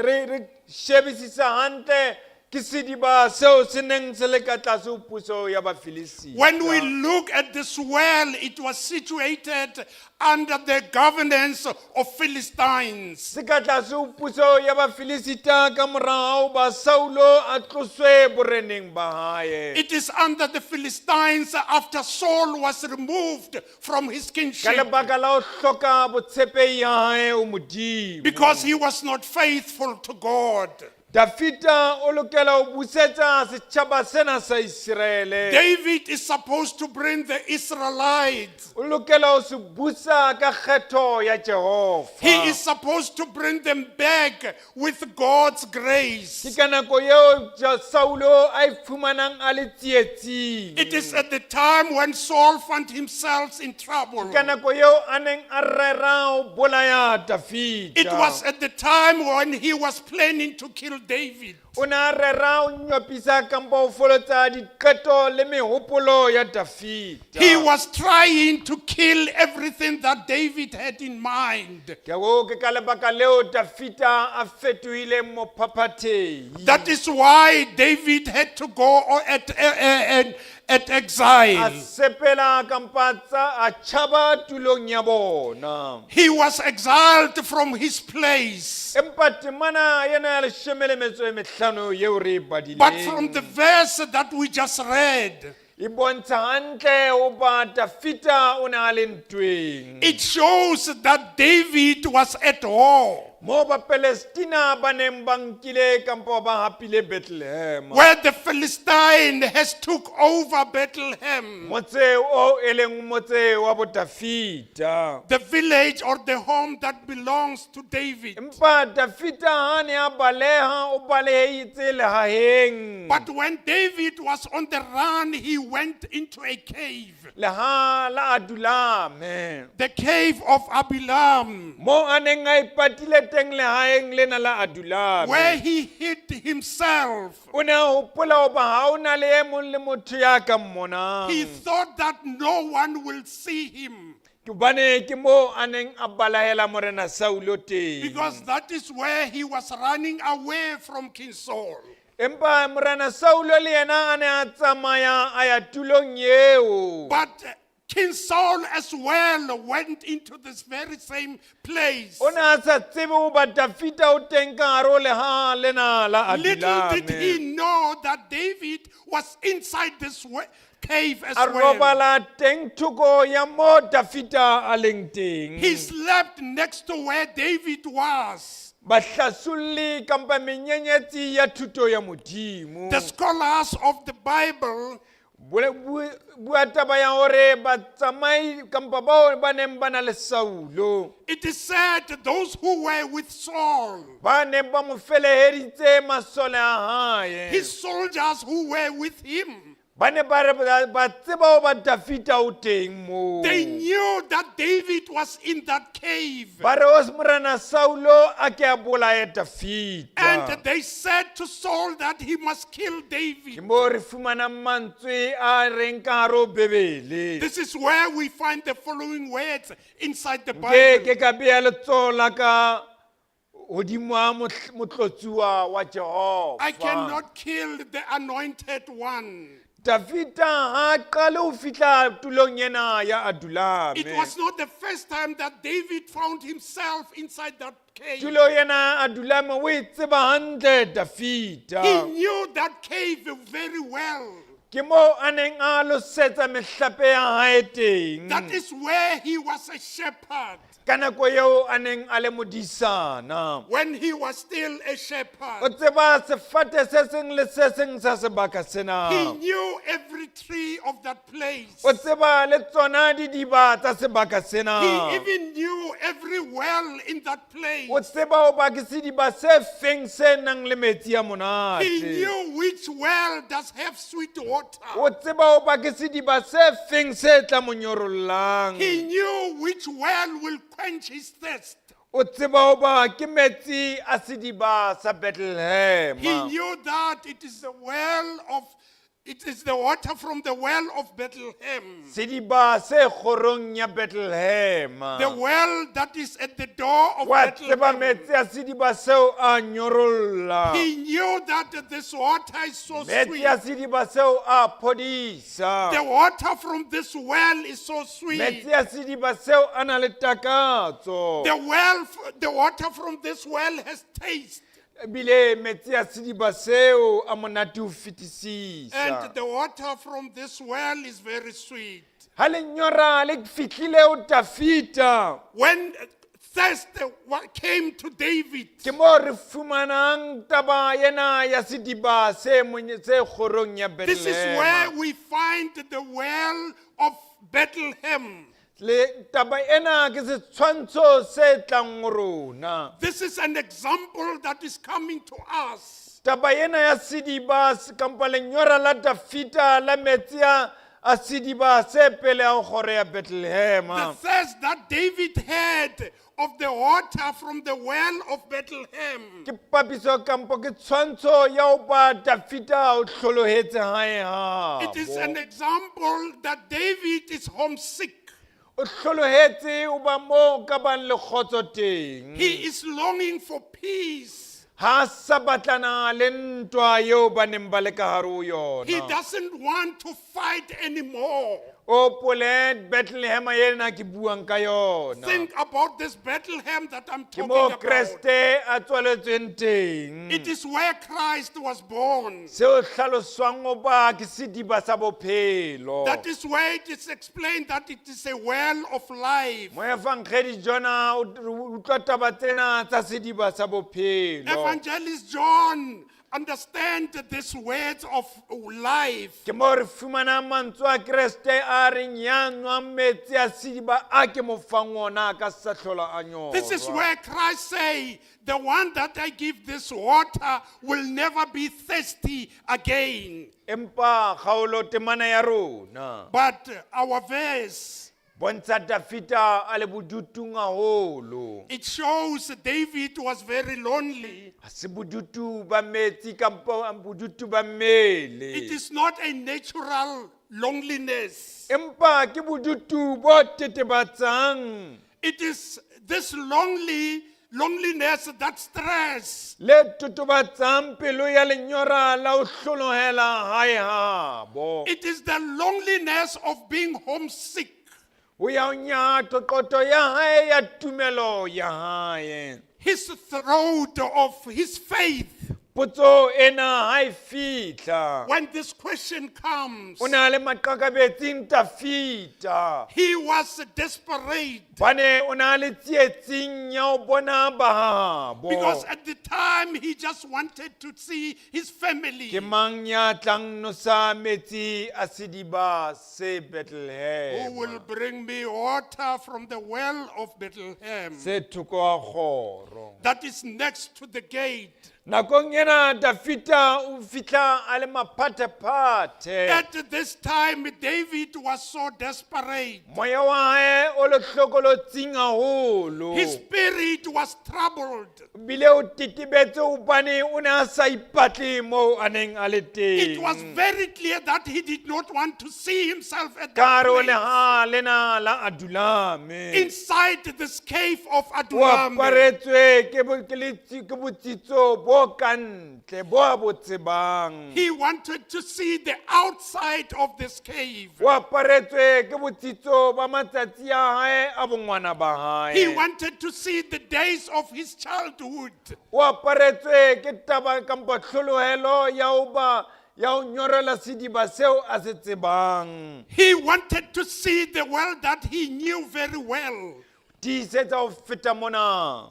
re shebisisa hantle ke sediba seo se neng se le ka tlase ho puso ya Bafilista. When we look at this well, it was situated under the governance of Philistines. Se ka tlase ho puso ya Bafilista ka morao ba Saulo a tloswe boreneng ba hae. It is under the Philistines after Saul was removed from his Ka kingship lebaka la ho hloka botshepehi ha hae ho Modimo. because he was not faithful to God. Dafita o lokela ho busetsa setjhaba sena sa Iseraele. David is supposed to bring the Israelites. O lokela ho se busa ka kgetho ya Jehova. He is supposed to bring them back with God's grace. Ke ka nako eo Saulo a ifumanang a le tsietsing. It is at the time when Saul found himself in trouble. Ka nako eo a neng a rera ho bolaya Dafita. It was at the time when he was planning to kill David. O ne a rera ho nyopisa kampa ho folotsa diqeto le mehopolo ya Dafita. He was trying to kill everything that David had in mind. Ke ho ke ka lebaka leo Dafita a fetohileng mophaphathehi. That is why David had to go at A exile. sepela kampa tsa a tjhaba tulong ya bona. He was exiled from his place. Empa temana ena ya 15 eo re e But from badileng the verse that we just read, e bontsha hantle hoba Dafita o ne a le ntweng. it shows that David was at war. Moo Bapalestina ba neng ba nkile kampo ba hapile Bethlehem. Where the Philistine has took over Bethlehem, Motse o e leng motse wa bo Dafita. the village or the home that belongs to David. Empa Dafita ha ne a baleha o balehetse lehaheng. But when David was on the run, he went into a cave, Leha la Adulame. the cave of Abilam, Mo a neng a ipatile teng lehaeng lena la Adulame. where he hid himself. O ne a hopola hoba ha o na le e mong le motho ya ka mmonang. He thought that no one will see him Ke hobane ke moo a neng a balehela morena Saulo teng. because that is where he was running away from King Saul. Empa morena Saulo le yena a ne a tsamaya a ya tulong eo. But King Saul as well went into this very same place. O ne a sa tsebe hoba Dafita o teng ka hare ho lehaha lena la Little did Adulame. he know that David was inside this cave as A well. robala teng thoko ya mo Dafita a leng teng. He slept next to where David was. Bahlasolli kampa menyenyetsi ya thuto ya Modimo. The scholars of the Bible Bua taba ya hore batsamai kampa bao ba neng ba na le Saulo it is said those who were with Saul, ba neng ba mo feleheditse masole a hae his soldiers who were with him, ba ne ba re ba tseba hoba Dafita o teng moo. they knew that David was in that cave. Ba re o morena Saulo a ke a bolaye Dafita. And they said to Saul that he must kill Ke David. mo re fumanang mantswe a reng ka hare ho Bebele. This is where we find the following words inside the Ke Bible. ke ka bea letsoho la ka hodimo ha motlotsuwa wa Jehova. I cannot kill the anointed one. Davida ha a qale ho fihla tulong ena ya Adulame. It was not the first time that David found himself inside that cave. Tulo ena ya Adulame o e tseba hantle Davida. He knew that cave very well. Ke moo a neng a losetsa mehlape ya hae teng. That is where he was a shepherd. Ka nako eo a neng a le modisana. When he was still a O shepherd, tseba sefate se seng le se seng sa sebaka sena. he knew every tree of that place. O tseba le tsona didiba tsa sebaka sena. He even knew every well in that place. O tseba hoba ke sediba se feng se nang le metsi a He monate. knew which well does have sweet water. O tseba hoba ke sediba se feng se tla mo nyorollang. He knew which well will quench his thirst. O tseba hoba ke metsi a sediba sa Bethlehem. He knew that it is the well of it is the water from the well of Bethlehem. Sediba se kgorong ya Bethlehem. The well that is at the door of Wa tseba Bethlehem. metsi a sediba seo a nyorolla. He knew that this water is so Metsi sweet. a sediba seo a phodisa. The water from this well is so sweet. Metsi a sediba seo a na le takatso. The water from this well has taste. Ebile metsi a sediba seo a monate ho fetisisa. And the water from this well is very sweet. Ha lenyora le fihlile ho Dafita, When thirst came to David. Ke mo re fumanang taba ena ya sediba se se kgorong ya This is where Bethlehem. we find the well of Bethlehem. Le taba ena ke setshwantsho se tlang ho rona. This is an example that is coming to us. Taba ena ya sediba kampa lenyora la Dafita la metsi a sediba se pele a kgoro ya The Bethlehem. thirst that David had of the water from the well of Bethlehem. Ke papiso kampo ke tshwantsho ya ho ba Dafita o hlolohetse hae It is an habo. example that David is homesick. O hlolohetse o ba mo ka bang le kgotso teng. He is longing for peace. Ha sa batlana le ntwa eo ba neng ba le ka hare ho He yona. doesn't want to fight anymore. O pole Bethlehem ena ke buang ka yona. Think about this Bethlehem that I'm Ke talking mo about. Kreste a tswaletsweng teng. It is where Christ was born. Seo hlaloswang ho ba ke sediba sa bophelo. That is where it is explained that it is a well of life. Moefangedi Jona o utlwa taba tsena tsa sediba sa bophelo. Evangelist John understand these words of life. Ke mo re fumanang mantswe a Kreste a reng ya nwang metsi a sediba a ke mo fang ona a ka sa hlola a This is nyorwa. where Christ say, the one that I give this water will never be thirsty again. Empa kgaolo temana ya rona But our verse, bontsha Dafita a le bodutung haholo. it shows David was very lonely. Ha se bodutu ba metsi kampo bodutu ba mmele. It is not a natural loneliness. Empa ke bodutu bo tetebatsang. It is this loneliness that stress. Le totobatsang pelo ya lenyora la ho hlolohela hae habo. It is the loneliness of being homesick. Ho ya ho nyato qoto ya hae ya tumelo ya hae. His throat of his faith. Potso ena ha e fihla. When this question comes, O na le maqakabetsing Tafita. he was desperate Bane o na le tsietsing ya ho bona ba habo. because at the time he just wanted to see his family. Ke mang ya tlang nosa metsi a sediba se Who Bethlehem? will bring me water from the well of Bethlehem Se thoko a kgoro. that is next to the gate? Nakong ena Dafita o fihla a le maphathephathe. At this time, David was so desperate. Moya wa hae o le hlokolotsing haholo. His spirit was troubled. Bile o tetebetse hobane o ne a sa ipatle moo a neng a le It was teng. very clear that he did not want to see himself at Ka that hare ho place. leha lena la Adulame. Inside this cave of O Adullam. aparetswe ke ke botsitso bo ka ntle bo a bo tsebang. He wanted to see the outside of this cave. O aparetswe ke botsitso ba matsatsi a hae a bongwana ba He hae. wanted to see the days of his childhood. O aparetswe ke taba kampo tlholohelo ya ho ba ya ho nyorela sediba seo a se tsebang. He wanted to see the world that he knew very well. Tiisetsa ho feta mona.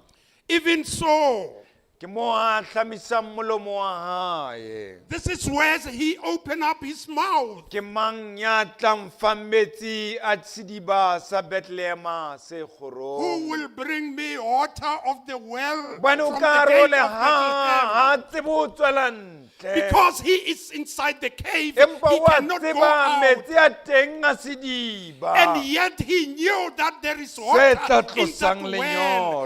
Even so, Ke mo a hlamisang molomo wa hae. this is where he opened up his mouth. Ke mang ya tlang fa metsi a sediba sa Bethlehema se Who kgorong? will bring me water of the well Hobane o from ka the hare ho gate of lehaha, ha Bethlehem? a tsebe ho tswela ntle. Because he is inside the cave, Empa he wa cannot go tseba out. metsi a teng a sediba. And yet he knew that there is water tla in that tlosang well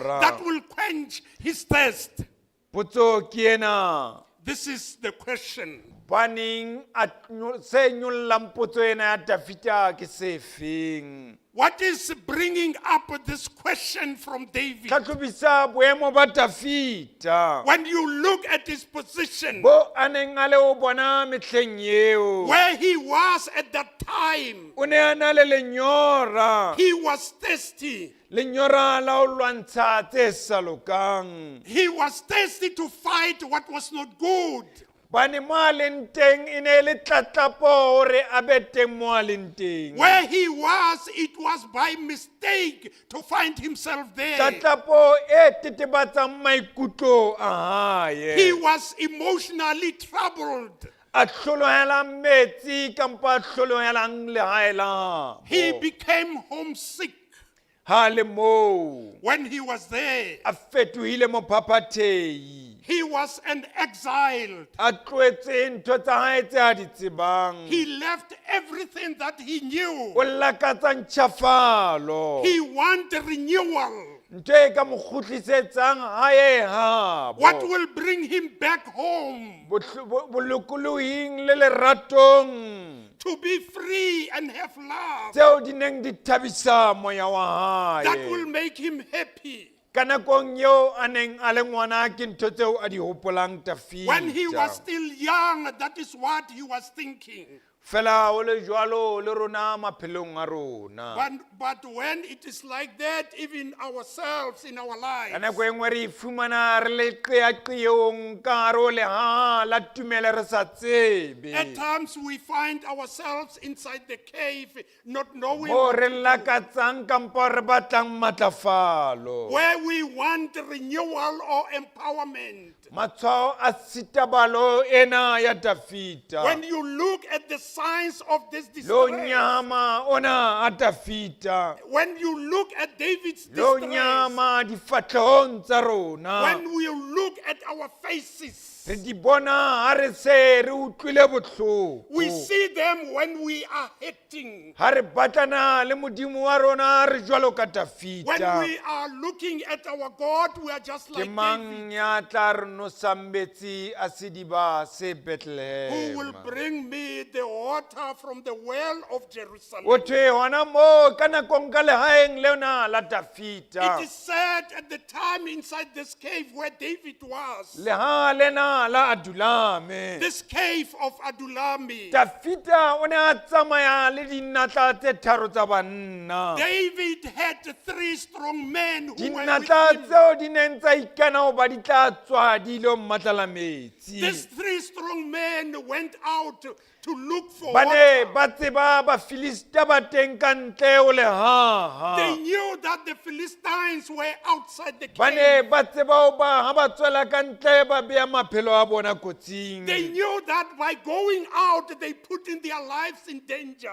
lenyora. that will quench his thirst. Potso ke ena. This is the question. Baneng a se nyollang potso ena ya Dafita ke se feng? What is bringing up this question from David? Tlhatlhobisa boemo ba Dafita. When you look at his position, Bo a neng a le ho bona mehleng eo. where he was at that time, O ne a na le lenyora. he was thirsty. Lenyora la ho lwantsha tse sa lokang. He was thirsty to fight what was not good. Bane mo a leng teng e ne e le tlatlapo hore a be teng mo a leng teng. Where he was, it was by mistake to find himself there. Tlatlapo e tetebatsang maikutlo a He hae. was emotionally troubled. A hlolohelang metsi kampo a hlolohelang lehae la He habo. became homesick Ha le moo when he was there. a fetohile mophaphathehi. He was an exile. A tlohetse ntho tsa hae tse a di tsebang. He left everything that he knew. O lakatsa ntjhafalo. He wanted renewal. Ntho e ka mo kgutlisetsang hae habo. What will bring him back home Bolokolohing le leratong to be free and have love tseo di neng di thabisa moya wa that will hae. make him happy. Ka nakong eo a neng a le ngwana ke ntho tseo a di hopolang When he was Tafita. still young, that is what he was thinking. Fela ho le jwalo le rona maphelong a rona. But when it is like that, even ourselves in our Ka lives, nako e nngwe re ifumana re le qeaqeong ka hare ho lehaha la tumelo re sa tsebe. at times we find ourselves inside the cave, not knowing Mo re lakatsang kampo re batlang matlafalo. where we want renewal or empowerment. Matshwao a sitabalo ena ya Dafita. When you look at the signs of this Lo distress, nyama ona a Dafita. when you look at David's Lo distress, nyama difahlehong tsa rona. when we look at our faces, Re di bona ha re se re utlwile bohloko. we see them when we are hurting. Ha re batlana le Modimo wa rona re jwalo ka When Dafita. we are looking at our God, we are just Ke like David, mang ya tla re nosang metsi a sediba se who will Bethlehem? bring me the water from the well of Jerusalem. O thwe hona moo ka nakong ka lehaeng lena la Dafita. It is said at the time inside this cave where David was, Leha lena la Adulame. this cave of Adullam. Dafita o ne a tsamaya le dinatla tse tharo tsa banna. David had three strong men who were with Dinatla him. tseo di neng tsa ikana hoba di tla tswa di ilo mmatlala metsi. These three strong men went out to look for Ba ne water. ba tseba Bafilista ba teng ka ntle ho lehaha. They knew that the Philistines were outside the Ba ne cave. ba tseba hoba ha ba tswela ka ntle ba bea maphelo a bona kotsing. They knew that by going out, they put in their lives in danger.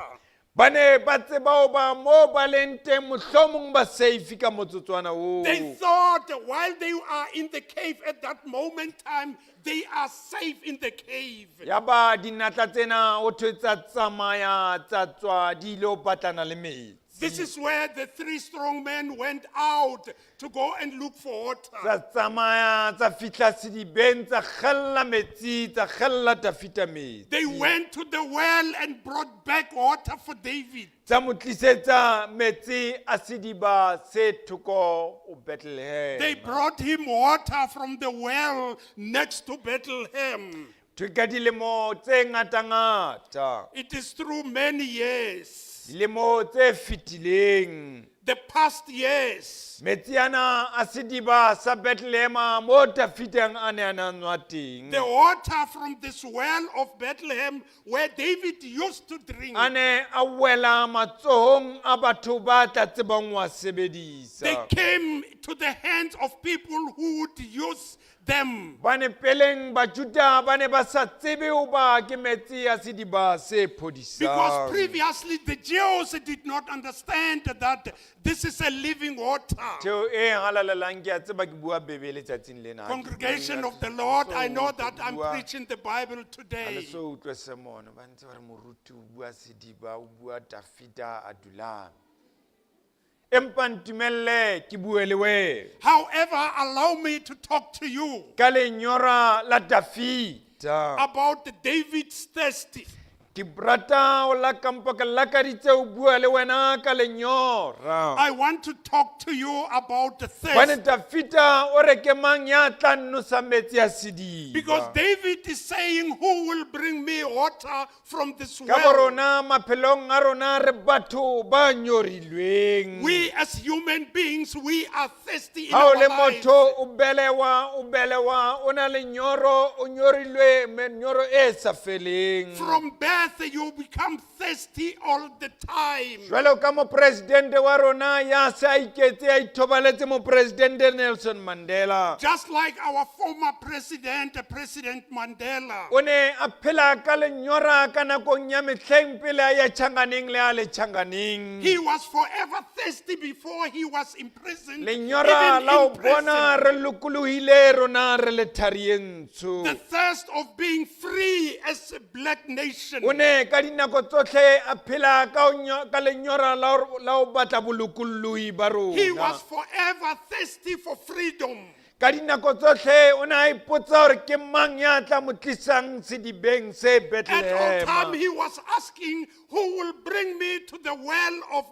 Ba ne ba tseba hoba moo ba leng teng mohlomong ba safe ka motsotswana oo. They thought while they are in the cave at that moment time, they are safe in the cave. Yaba dinatla tsena ho thwe tsa tsamaya tsa tswa di ilo batlana le metsi. This is where the three strong men went out to go and look for water. Tsa tsamaya tsa fihla sedibeng tsa kgella metsi tsa kgella Dafita metsi. They went to the well and brought back water for David. Tsa mo tlisetsa metsi a sediba se thoko ho They Bethlehem. brought him water from the well next to Bethlehem. Thwe ka dilemo tse ngatangata. It is through many years, Dilemo tse fetileng. the past years, Metsi ana a sediba sa Bethlehem mo Dafiteng a ne a na nwa teng. the water from this well of Bethlehem where David used to drink. A ne a wela matsohong a batho ba tla tsebang ho a sebedisa. They came to the hands of people who would use them. Ba ne peleng Bajuda ba ne ba sa tsebe hoba ke metsi a sediba se Because phodisang. previously the Jews did not understand that this is a living water. Theo e halalelang ke a tseba ke bua Bebele tsatsing lena. Ha ke bue Congregation ka of the Lord, I so know that ke I'm bua- preaching the Bible Ha le today. so utlwe semono ba ntse ba re moruti o bua sediba o bua Dafita a dulang. Empa ntumelle ke bue le wena. However, allow me to talk to you Ka lenyora la Dafita. about David's thirsty. Ke Ke rata o lakampa ke lakaditse o bua le wena ka lenyora. I want to talk to you about the Bane thirst. Dafita o re ke mang ya tla nnosa metsi a sediba. Because David is saying, Who will bring me water from this Ka bo well? rona maphelong a rona re batho ba nyorilweng. We as human beings, we are thirsty in Ha o our le lives. motho o belewa o belewa o na le nyoro o nyorilwe menyoro e sa feleng. From birth, you become thirsty all the time. Jwalo ka mopresidente wa rona ya se a iketse a ithobaletse mopresidente Nelson Mandela. Just like our former president, President Mandela. O ne a phela ka lenyora ka nakong ya mehleng pele a ya tjhankaneng le a le tjhankaneng. He was forever thirsty before he was imprisoned. Lenyora Even la ho in prison. bona re lokolohile rona re le thari e ntsho. The thirst of being free as a black nation. O ne ka dinako tsohle a phela ka ho ka lenyora la ho batla bolokolohi ba He rona. was forever thirsty for freedom. Ka dinako tsohle o ne a ipotsa hore ke mang ya tla mo tlisang sedibeng se At all time, Bethlehem. he was asking, Who will bring me to the well of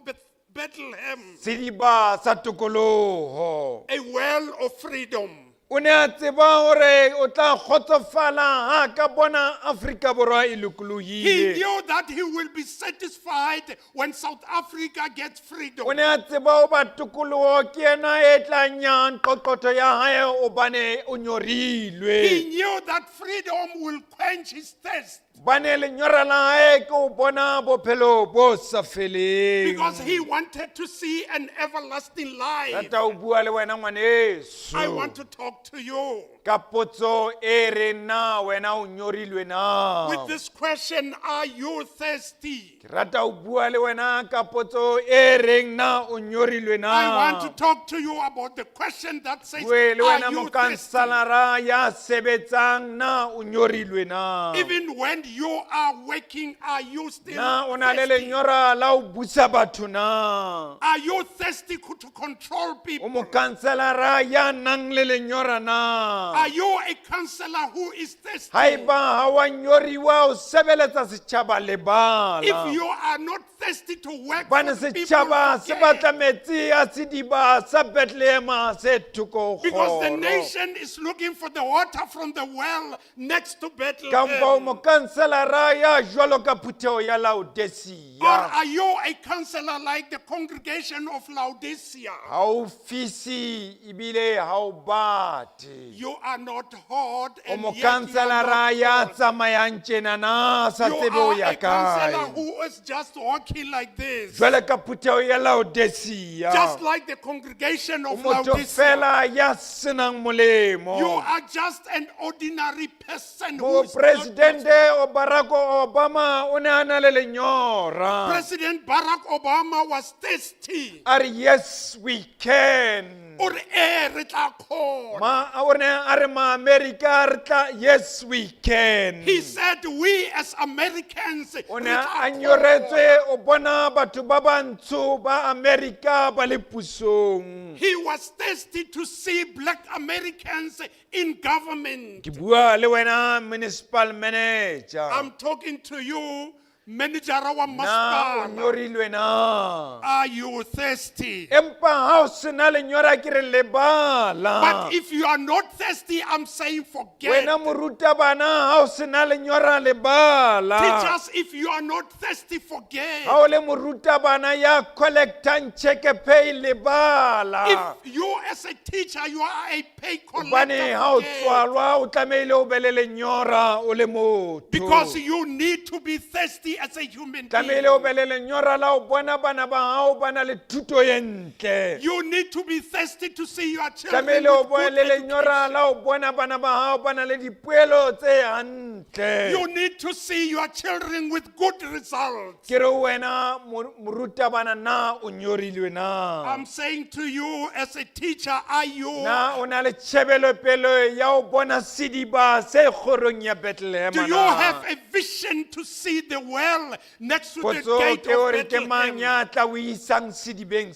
Bethlehem? Sediba sa tokoloho. A well of freedom. O ne a tseba hore o tla kgotsofala ha a ka bona Afrika Borwa e He lokolohile. knew that he will be satisfied when South Africa gets freedom. O ne a tseba hoba tokoloho ke yena e tla nyang qoqotho ya hae hobane o He nyorilwe. knew that freedom will quench his thirst Bane lenyora la hae ke ho bona bophelo bo sa feleng. because he wanted to see an everlasting life. Rata ho bua le wena ngwaneso. I want to talk to you Ka potso e reng na wena o nyorilwe na? with this question. Are you thirsty? Ke rata ho bua le wena ka potso e reng na o nyorilwe na? I want to talk to you about the question that says, Bue le Are wena you thirsty? mokansalara ya sebetsang na o nyorilwe na? Even when you are working, are you still Na o na le thirsty? lenyora la ho busa batho na? Are you thirsty to control O people? mokansalara ya nang le lenyora na? Are you a counselor who is thirsty? Haeba ha wa nyoriwa o sebeletsa setjhaba lebala. If you are not thirsty to work for Bane the people, setjhaba se forget. batla metsi a sediba sa Bethlehem se thoko Because the kgoro. nation is looking for the water from the well next to Kampa o Bethlehem. mokanselara ya jwalo ka phutheho ya Or Laodicea. are you a counselor like the congregation of Laodicea? Ha o fise ebile ha o bate. You are not hot O and yet you are mokanselara not ya cold. tsamayang tjena na sa You tsebe ho are ya a counselor kae. who is just walking like this. Jwale ka phutheho ya Laodicea. Just like the congregation O of motho Laodicea. fela ya senang molemo. You are just an ordinary person who is not Mopresidente o Barack Obama o ne a na le lenyora. President Barack Obama was thirsty. A re yes we can. O re, "Eh, re tla kgona." Ma o ne a re ma-America re tla yes we can. He said, We as Americans, O re ne tla a kgona." nyoretswe o bona batho ba bantsho ba America ba le pusong. He was thirsty to see black Americans in government. Ke bua le wena municipal manager. I'm talking to you, manager wa Na o masepala. nyorilwe na? Are you thirsty? Empa ha o sena lenyora ke re lebala. But if you are not thirsty, I'm saying forget. Wena morutabana ha o sena lenyora lebala. Teachers, if you are not thirsty, forget. Ha o le morutabana ya collectang check pay lebala. If you as a teacher, you are a pay Hobane collector, ha o forget. tswalwa o tlamehile o be le lenyora o le motho. Because you need to be thirsty as a human Tlamehile o being. be le lenyora la ho bona bana ba hao ba na le thuto e ntle. You need to be thirsty to see your children Tlamehile o with be good le lenyora education. la ho bona bana ba hao ba na le dipoelo tse hantle. You need to see your children with good results. Ke re ho wena morutabana na o nyorilwe na? I'm saying to you as a teacher, are you Na o na le tjhebelopele ya ho bona sediba se kgorong ya Bethlehem do you na? have a vision to see the well well next to the Potso gate ke hore of ke mang Bethlehem? ya tla o isang sedibeng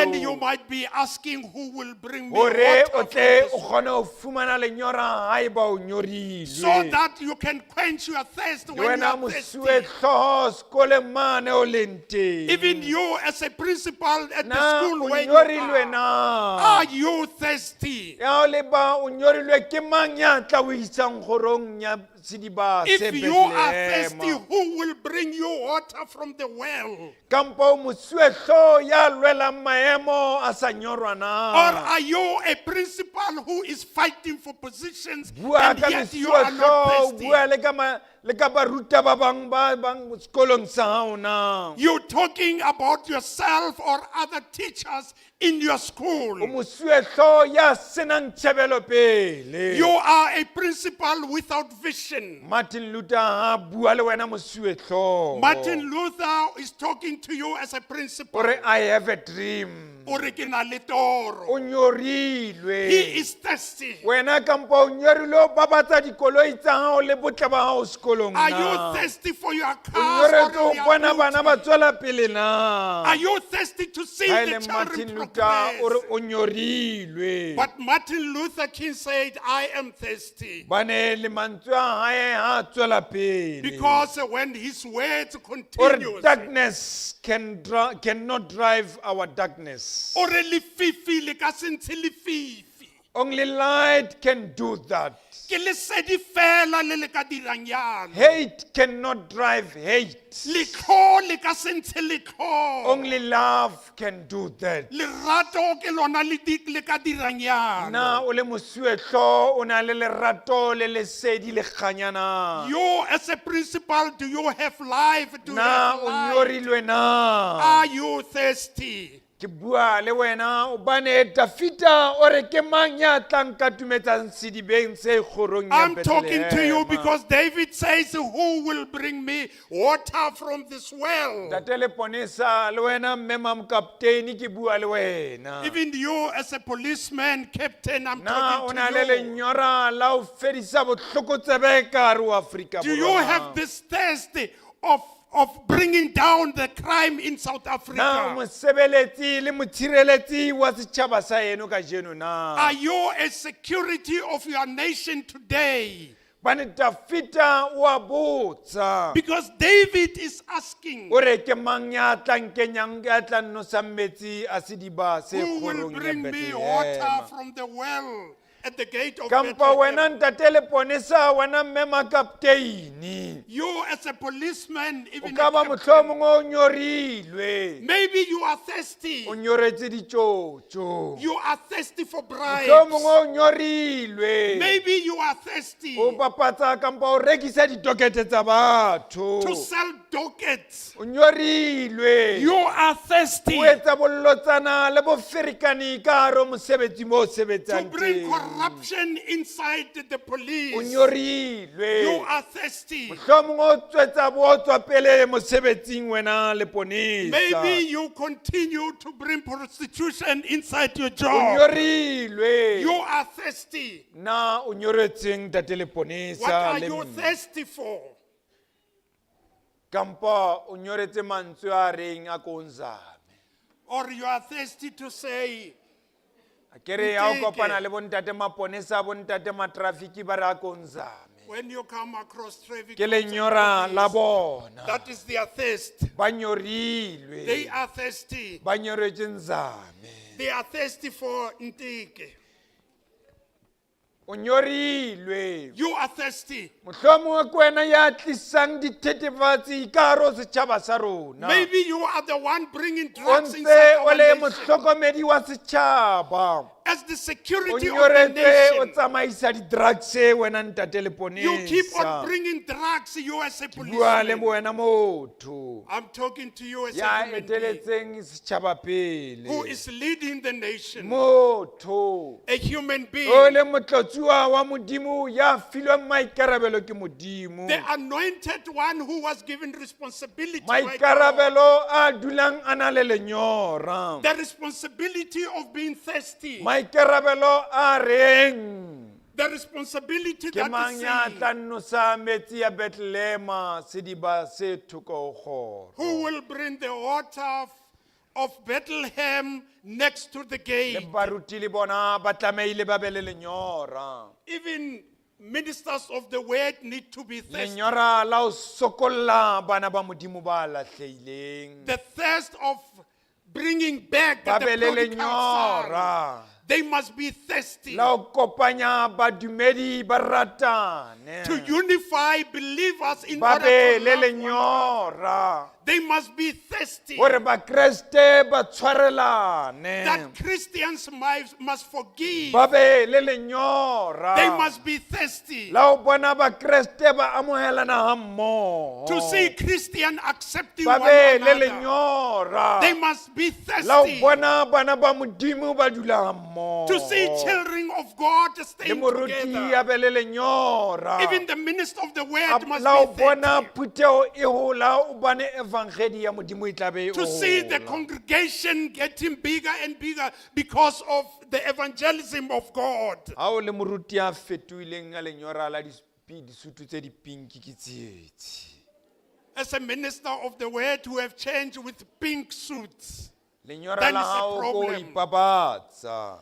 And you seo might be asking, who will bring me hore water o from tle this o kgone ho fumana lenyora haeba o so nyorilwe. that you can quench your thirst Le when you wena are thirsty. mosuwehlooho sekoleng mane o leng teng. Even you as a principal at the Na school o where you nyorilwe are, na? are you thirsty? Ya o leba o nyorilwe ke mang ya tla o isang kgorong ya sediba se If you are thirsty, Bethlehem? who will bring you water from the well? Kampo o mosuwehlooho ya lwelang maemo a sa nyorwa Or na? are you a principal who is fighting for positions Bua and ka yet you are not mesuwehlooho, thirsty? bua le ka le ka baruta ba bang ba bang sekolong sa hao na? You're talking about yourself or other teachers in your O school. mosuwehlooho ya senang tjhebelopele. You are a principal without vision. Martin Luther ha a bua le wena mosuwehlooho. Martin Luther is talking to you as a principal. O re I have a dream. O re ke na le toro. O nyorilwe. He is thirsty. Wena kampo o nyorilwe o babatsa dikoloi tsa hao le botle ba hao sekolong Are na? you thirsty for your O cars nyoretswe or ho your bona bana ba beauty? tswela pele na? Are you thirsty to see Ha e the le children Martin Luther o re progress? o nyorilwe. But Martin Luther King said, I am thirsty. Bane le mantswe a hae ha a tswela pele. Because when his words O re continues, darkness cannot drive our darkness. o re lefifi le ka se ntshe lefifi. Only light can do that. Ke lesedi fela le le ka dirang jalo. Hate cannot drive hate. Letlho le ka se ntshe letlho. Only love can do that. Lerato ke lona le ka dirang jalo. Na o le mosuwehlooho o na le lerato le lesedi le kganya na? You as a principal, do you have life? Do you Na have o life? nyorilwe na? Are you thirsty? Ke bua le wena hobane Dafita o re ke mang ya tla nkatumetsang sedibeng se kgorong ya I'm talking to you Bethlehema? because David says, who will bring me water from this well? Ntate Leponesa le wena mme mamokapteine ke bua le wena. Even you as a policeman, captain, I'm Na o talking na to le you. lenyora la ho fedisa botlokotsebe ka hare ho Afrika Do you Borwa na? have this thirst of bringing down the crime in South Na o Africa? mosebeletsi le motshireletsi wa setjhaba sa eno kajeno na? Are you a security of your nation today? Bane Dafita o a botsa. Because David is asking, O re ke mang ya tla nkenyang ya tla nnosang metsi a sediba se who will kgorong ya bring me water Bethlehema? from the well at the gate of Kampa Bethlehem? wena ntate Leponesa wena mme makapteini. You as a policeman, O even ka a ba captain, mohlomongwe o nyorilwe. maybe you are thirsty. O nyoretse ditjotjo. You are thirsty for bribes. Mohlomongwe o nyorilwe. Maybe you are thirsty O bapatsa kampa o rekisa ditokete tsa batho. to sell dockets. O nyorilwe. You are thirsty O etsa bollotsana le boferekane ka hare ho mosebetsi mo o to sebetsang bring teng. corruption inside the O police. You nyorilwe. are thirsty. Mohlomongwe o tswetsa bootswa pele mosebetsing wena leponesa. Maybe you continue to bring prostitution inside your O job. nyorilwe. You are thirsty. Na o nyoretseng ntate What leponesa are le you mme? thirsty for? Kampa o nyoretse mantswe a reng a ko nzame. Or you are thirsty to say, Akere ha o Nteke. kopana le bontate maponesa bontate matrafiki ba re a ko nzame. when you come across traffic, Ke cops and lenyora la police, bona. that is their thirst. Ba nyorilwe. They are thirsty. Ba nyoretse nzame. They are thirsty for nteke. O nyorilwe. You are thirsty. Mohlomongwe ke wena ya tlisang dithethefatsi ka hare ho setjhaba sa rona. Maybe you are the one bringing O drugs ntse inside o our le nation. mohlokomedi wa setjhaba. As the O security of the nyoretswe o nation, tsamaisa di-drugs wena ntate you keep on leponesa. bringing drugs, you as a Bua le policeman. wena motho I'm talking to you as a ya human being eteletseng setjhaba who pele. is leading the nation, Motho a human o being, le motlotsuwa wa Modimo ya filweng maikarabelo ke Modimo. the anointed one who was given responsibility by God. Maikarabelo a dulang a na le lenyora. The responsibility of being thirsty. Maikarabelo a reng The responsibility Ke that mang is ya saying, tla nnosa metsi ya Bethlehema sediba se thoko ho kgoro? who will bring the water of Bethlehem next to the Le gate? baruti le bona ba tlamehile ba be le lenyora. Even ministers of the word need to be thirsty. Lenyora la ho sokolla bana ba Modimo ba lahlehileng. The thirst of bringing back Ba the be le prodigal son. lenyora They must be thirsty la ho kopanya badumedi ba ratane. to unify believers in Ba order be to le love one lenyora They must be thirsty hore Bakreste ba tshwarelane. that Christians must forgive. Ba be le lenyora They must be thirsty la ho bona Bakreste ba amohelana ha mmoho. to see Christian accepting Ba one be le another. lenyora They must be la ho thirsty bona bana ba Modimo ba dula ha mmoho. to see children of God Le staying moruti together. a be le lenyora. Even the minister of the word must La ho be bona thirsty phutheho e hola hobane evangedi ya Modimo e tla be e to see the hola. congregation getting bigger and bigger because of the evangelism of God. Ha o le moruti a fetohileng a lenyora la disutu tse dipinki ke tsietsi. As a minister of the word who have changed with pink suits. Lenyora Then la it's a hao ko ho problem. ipapatsa.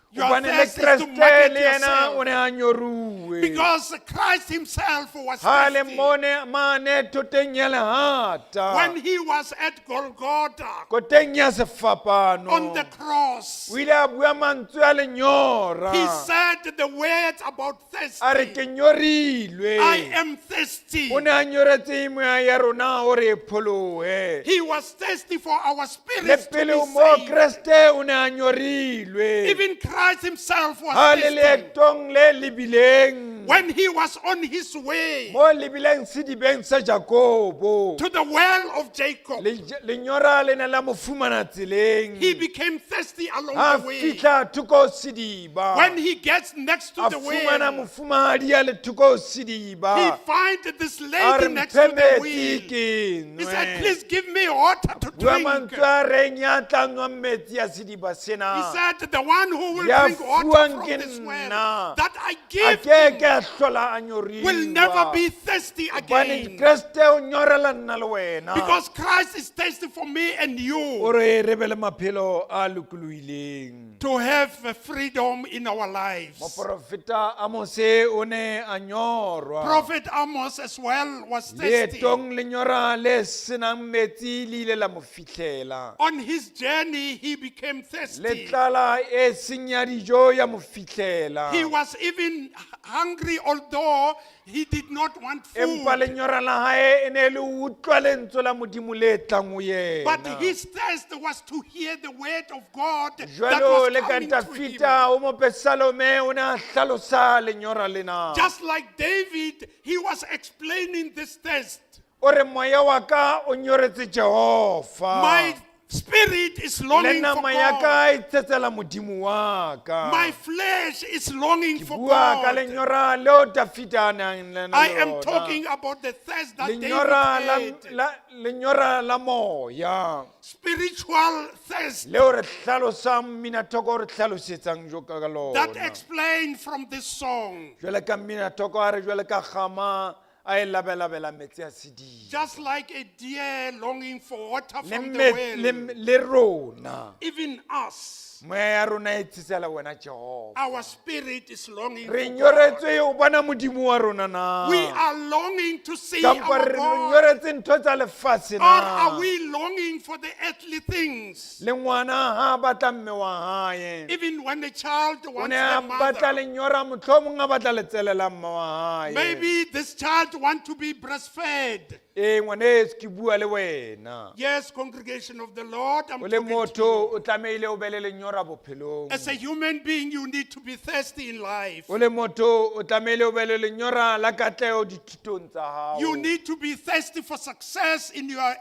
Your Hobane le thirst is to Kreste market le yena yourself. o ne a nyoruwe. Because Christ himself was Ha le thirsty. mone mane thoteng ya lehata. When he was at Golgotha Koteng ya sefapano. on the cross, O ile a bua mantswe a lenyora. he said the words about A re thirsty. ke nyorilwe. I am thirsty. O ne a nyoretse moya ya rona hore e pholohe. He was thirsty for our Le spirits to pele be ho moo saved. Kreste o ne a nyorilwe. Even Christ himself was Ha le thirsty. leetong le lebileng. When he was on his way Mo lebileng sedibeng sa Jakobo. to the well of Jacob, Lenyora le ne la mo fumana tseleng. he became thirsty along Ha the way. fihla thoko ho sediba. When he gets next to A the fumana well, mofumahadi a le thoko ho he sediba. finds this A lady re next mphe to the metsi well. ke He said, nwe. Please give me water to Bua drink. mantswe a reng ya tla nwang metsi a sediba He sena. said, The one who will Ya drink water fuwang from ke this well nna. that I A give ke ke him a hlola a nyoriwa. will never be thirsty Hobane again. Kreste o nyorela nna le wena. Because Christ is thirsty for me and you Hore re be le maphelo a lokolohileng. to have freedom in our lives. Moporofeta Amose o ne a nyorwa. Prophet Amos as well was thirsty. Leetong lenyora le senang metsi le ile la mo fihlela. On his journey, he became Le thirsty. tlala e seng ya dijo ya mo fihlela. He was even hungry, although he did not want Empa food. lenyora la hae e ne le ho utlwa lentswe la Modimo le tlang ho But yena. his thirst was to hear the word of God that Jwalo was le ka coming to him. Dafita o mopesalome o ne a hlalosa lenyora lena. Just like David, he was explaining this thirst. O re moya wa ka o nyoretse Jehova. My spirit is Le longing for nama ya God. ka e tsetsela Modimo wa ka. My flesh is longing for Bua ka God. lenyora leo Dafita a nang le I am lona. talking about the thirst that David Lenyora la, had. lenyora la moya Spiritual thirst leo re hlalosang mminathoko o re hlalosetsang jo ka that lona. explained from this song. Jwale ka mminathoko a re jwale ka kgama a e labelabela metsi a sediba. Just like a deer longing for water Le from the le well, le rona even us, moya ya rona e tsitsela wena Jehova. our spirit is longing Re for God. nyoretswe ho bona Modimo wa rona na. We are longing to see Kampa our re God. nyoretse ntho tsa lefatshe Or are na. we longing for the earthly things? Le ngwana ha a batla mme wa hae. Even when a child O wants ne a their batla mother, lenyora mohlomong a batla letsele la mma wa hae. maybe this child want to be breastfed. Ee ngwaneso ke bua le wena. Yes, congregation of the Lord, I'm O le talking to you. motho o tlamehile o be le lenyora bophelong. As a human being, you need to be thirsty in life. O le motho o tlamehile o be le lenyora la katleho dithutong tsa hao. You need to be thirsty for success in your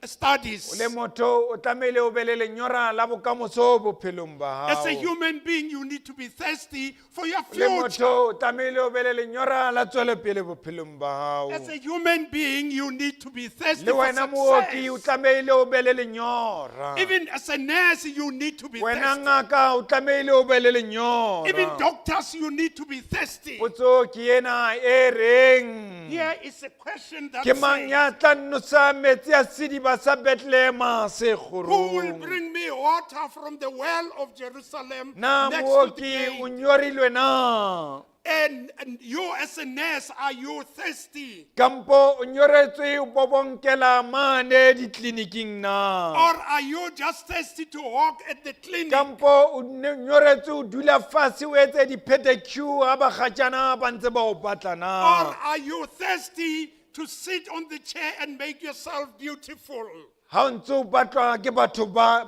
studies. Le motho o tlamehile o be le lenyora la bokamoso bophelong ba As a hao. human being, you need to be thirsty for your Le future. motho o tlamehile o be le lenyora la tswelopele bophelong ba hao. As a human being, you need to be thirsty Le for wena mooki o success. tlamehile o be le lenyora. Even as a nurse, you need to be Wena thirsty. ngaka o tlamehile o be le Even lenyora. doctors, you need to be thirsty. Potso ke ena e reng. Here is a question that Ke mang says, ya tla nnosa metsi a sediba sa Bethlehema se who will kgorong? bring me water from the well of Jerusalem Na next to the mooki o gate? nyorilwe na? And you as a nurse, are you thirsty? Kampo o nyoretswe o bobonkela mane ditleliniking na? Or are you just thirsty to walk at the clinic? Kampo o nyoretswe o dula fatshe o etse di-pedicure ha bakgatjana ba ntse ba o batla na? Or are you thirsty to sit on the chair and make yourself beautiful? Ha o ntse o batlwa ke batho ba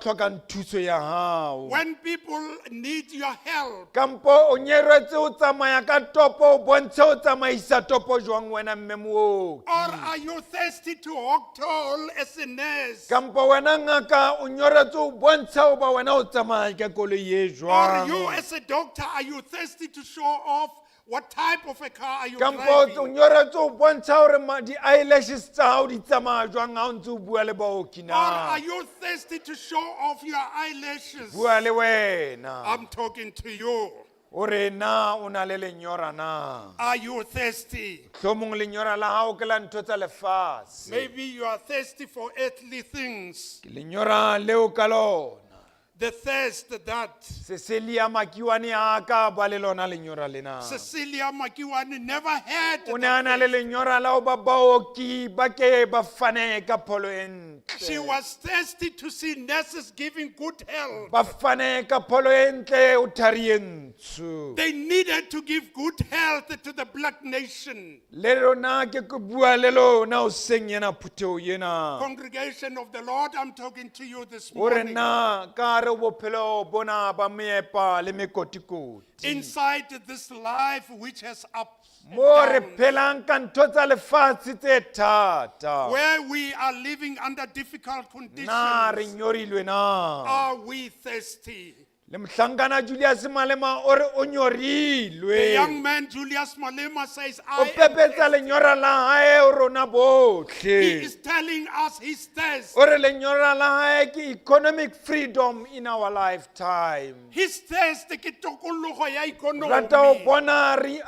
tlhokang thuso ya hao. When people need your help, Kampo o nyeretse o tsamaya ka topo o bontshe o tsamaisa topo jwang wena mme mooki. or are you thirsty to walk tall as a nurse? Kampo wena ngaka o nyoretse o bontsha o ba wena o tsamaya ka koloi e Or you jwang. as a doctor, are you thirsty to show off what type of a car are you Kampo o driving? nyoretse o bontsha hore di-eyelashes tsa hao di tsamaya jwang ha o ntse o bua le baoki Or na. are you thirsty to show off your eyelashes? Bua le wena. I'm talking to you. O re na o na le lenyora na. Are you thirsty? Hlomong lenyora la hao ke la ntho tsa lefatshe. Maybe you are thirsty for earthly things. Ke lenyora leo ka lona. The thirst that Cecilia Makiwane ha ka ba le lona lenyora lena. Cecilia Makiwane never had. O ne that a na le thirst. lenyora la ho ba baoki ba ke ba fane ka pholo e She ntle. was thirsty to see nurses giving good help. Ba fane ka pholo e ntle o thari e ntsho. They needed to give good health to the black nation. Le rona ke ke bua le lona hoseng ena phutheho ena. Congregation of the Lord, I'm talking to you this O re morning. na ka re bophelo bona ba meepa le mekotikoti. Inside this life which has ups and Mo re downs, phelang ka ntho tsa lefatshe tse thata. where we are living under difficult Na re conditions, nyorilwe na? are we thirsty? Le mohlankana Julius Malema o re o The nyorilwe. young man Julius Malema says, O I am pepetsa lenyora la hae ho rona He bohle. is telling us his thirst. O re lenyora la hae ke economic freedom in our lifetime. His thirst ke tokologo ya Rata ho economy. bona re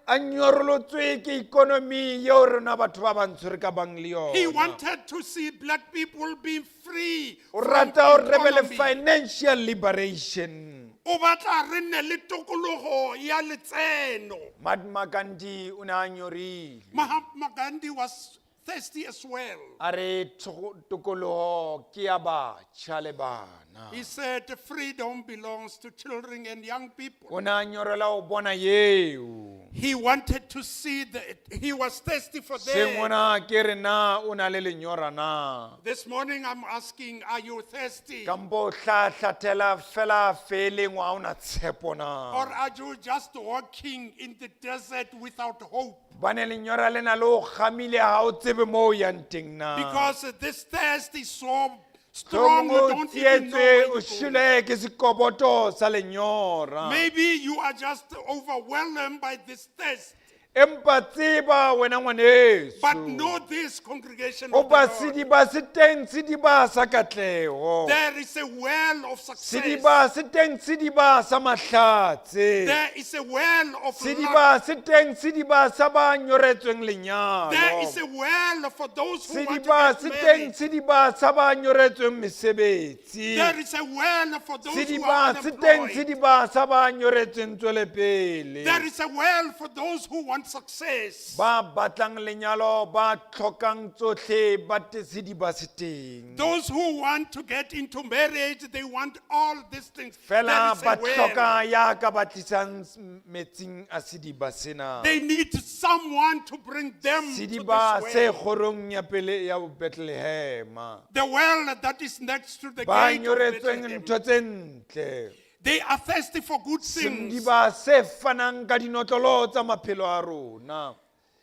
a nyorolotswe ke economy eo rona batho ba bantsho re ka bang le He yona. wanted to see black people being free. O from rata hore re be le economy. financial liberation. O batla re nne le tokologo ya letseno. Mahatma Gandhi o ne a nyorilwe. Mahatma Gandhi was thirsty as well. A re tokoloho ke ya batjha le bana. He said freedom belongs to children and young people. O ne a nyorela ho bona eo. He wanted to see the, he was thirsty for Seng that. ona ke re na o na le lenyora na. This morning I'm asking, are you thirsty? Kampo o hlahlathela fela feeleng wa ha ona tshepo na. Or are you just walking in the desert without hope? Bane lenyora lena le o kgamile ha o tsebe moo o yang teng na. Because this thirst is so strong, Hlomong you o don't even know tsietswe where o you're going. shwele ke sekoboto sa lenyora. Maybe you are just overwhelmed by this thirst. Empa tseba wena ngwaneso. But know this, congregation Ho of ba the Lord, sediba se teng sediba sa katleho. there is a well of success. Sediba se teng sediba sa mahlatse. There is a well of luck. Sediba se teng sediba sa ba nyoretsweng There is lenyalo. a well for those who want Sediba to se get teng married. sediba sa ba nyoretsweng mesebetsi. There is a well for those who are Sediba se teng unemployed. sediba sa ba nyoretsweng tswelepele. There is a well for those who want success. Ba batlang lenyalo ba tlhokang tsotlhe ba te sediba se teng. Those who want to get into marriage, they want all these things. There Fela is ba a well. tlhoka ya ka ba tlisang metsing a sediba sena. They need someone to bring them to Sediba this se well. kgorong ya pele ya Bethlehem. The well that is next to the Ba gate of nyoretsweng Bethlehem. ntho tse ntle. They are thirsty for good things. Sediba se fanang ka dinotlolo tsa maphelo a rona.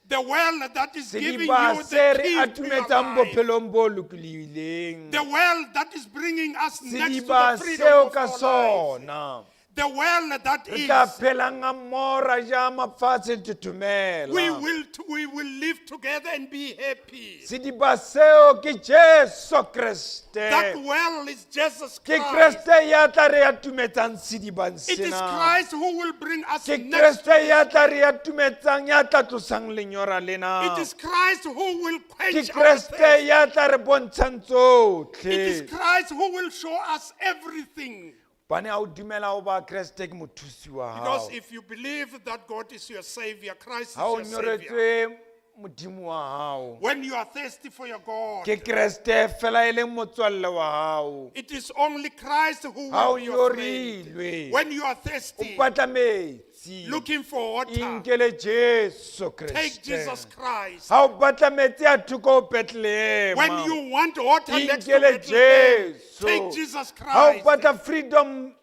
The well that is giving Sediba you se the re key to your atumetsang life. bophelong bo lokolohileng. The well that is bringing us next to Sediba the freedom seo of ka our lives. sona The well that re tla is, phelang ga mmoho ra ja mafatshe we thothomela. will, we will live together and be happy. Sediba seo ke Jesu That Kreste. well is Jesus Ke Christ. Kreste ya tla re atumetsang sedibang It is sena. Christ who will bring us Ke next. Kreste ya tla re atumetsang ya tla tlosang lenyora lena. It is Christ who will Ke quench our Kreste thirst. ya tla re bontshang It is tsotlhe. Christ who will show us everything. Bane ha o dumela ho ba Kreste ke mothusi wa hao. Because if you believe that God is your savior, Christ is Ha o your savior. nyoretswe Modimo wa hao. When you are thirsty for your God, Ke Kreste fela e leng motswalle wa hao. it is only Christ who Ha will o be your friend. nyorilwe. When you are O thirsty, batla metsi. looking for water, Inkele Jesu take Kreste. Jesus Christ. Ha o batla metsi a thoko ho Bethlehem. When you want water next to Inkele Bethlehem, Jesu. take Jesus Ha o Christ. batla freedom,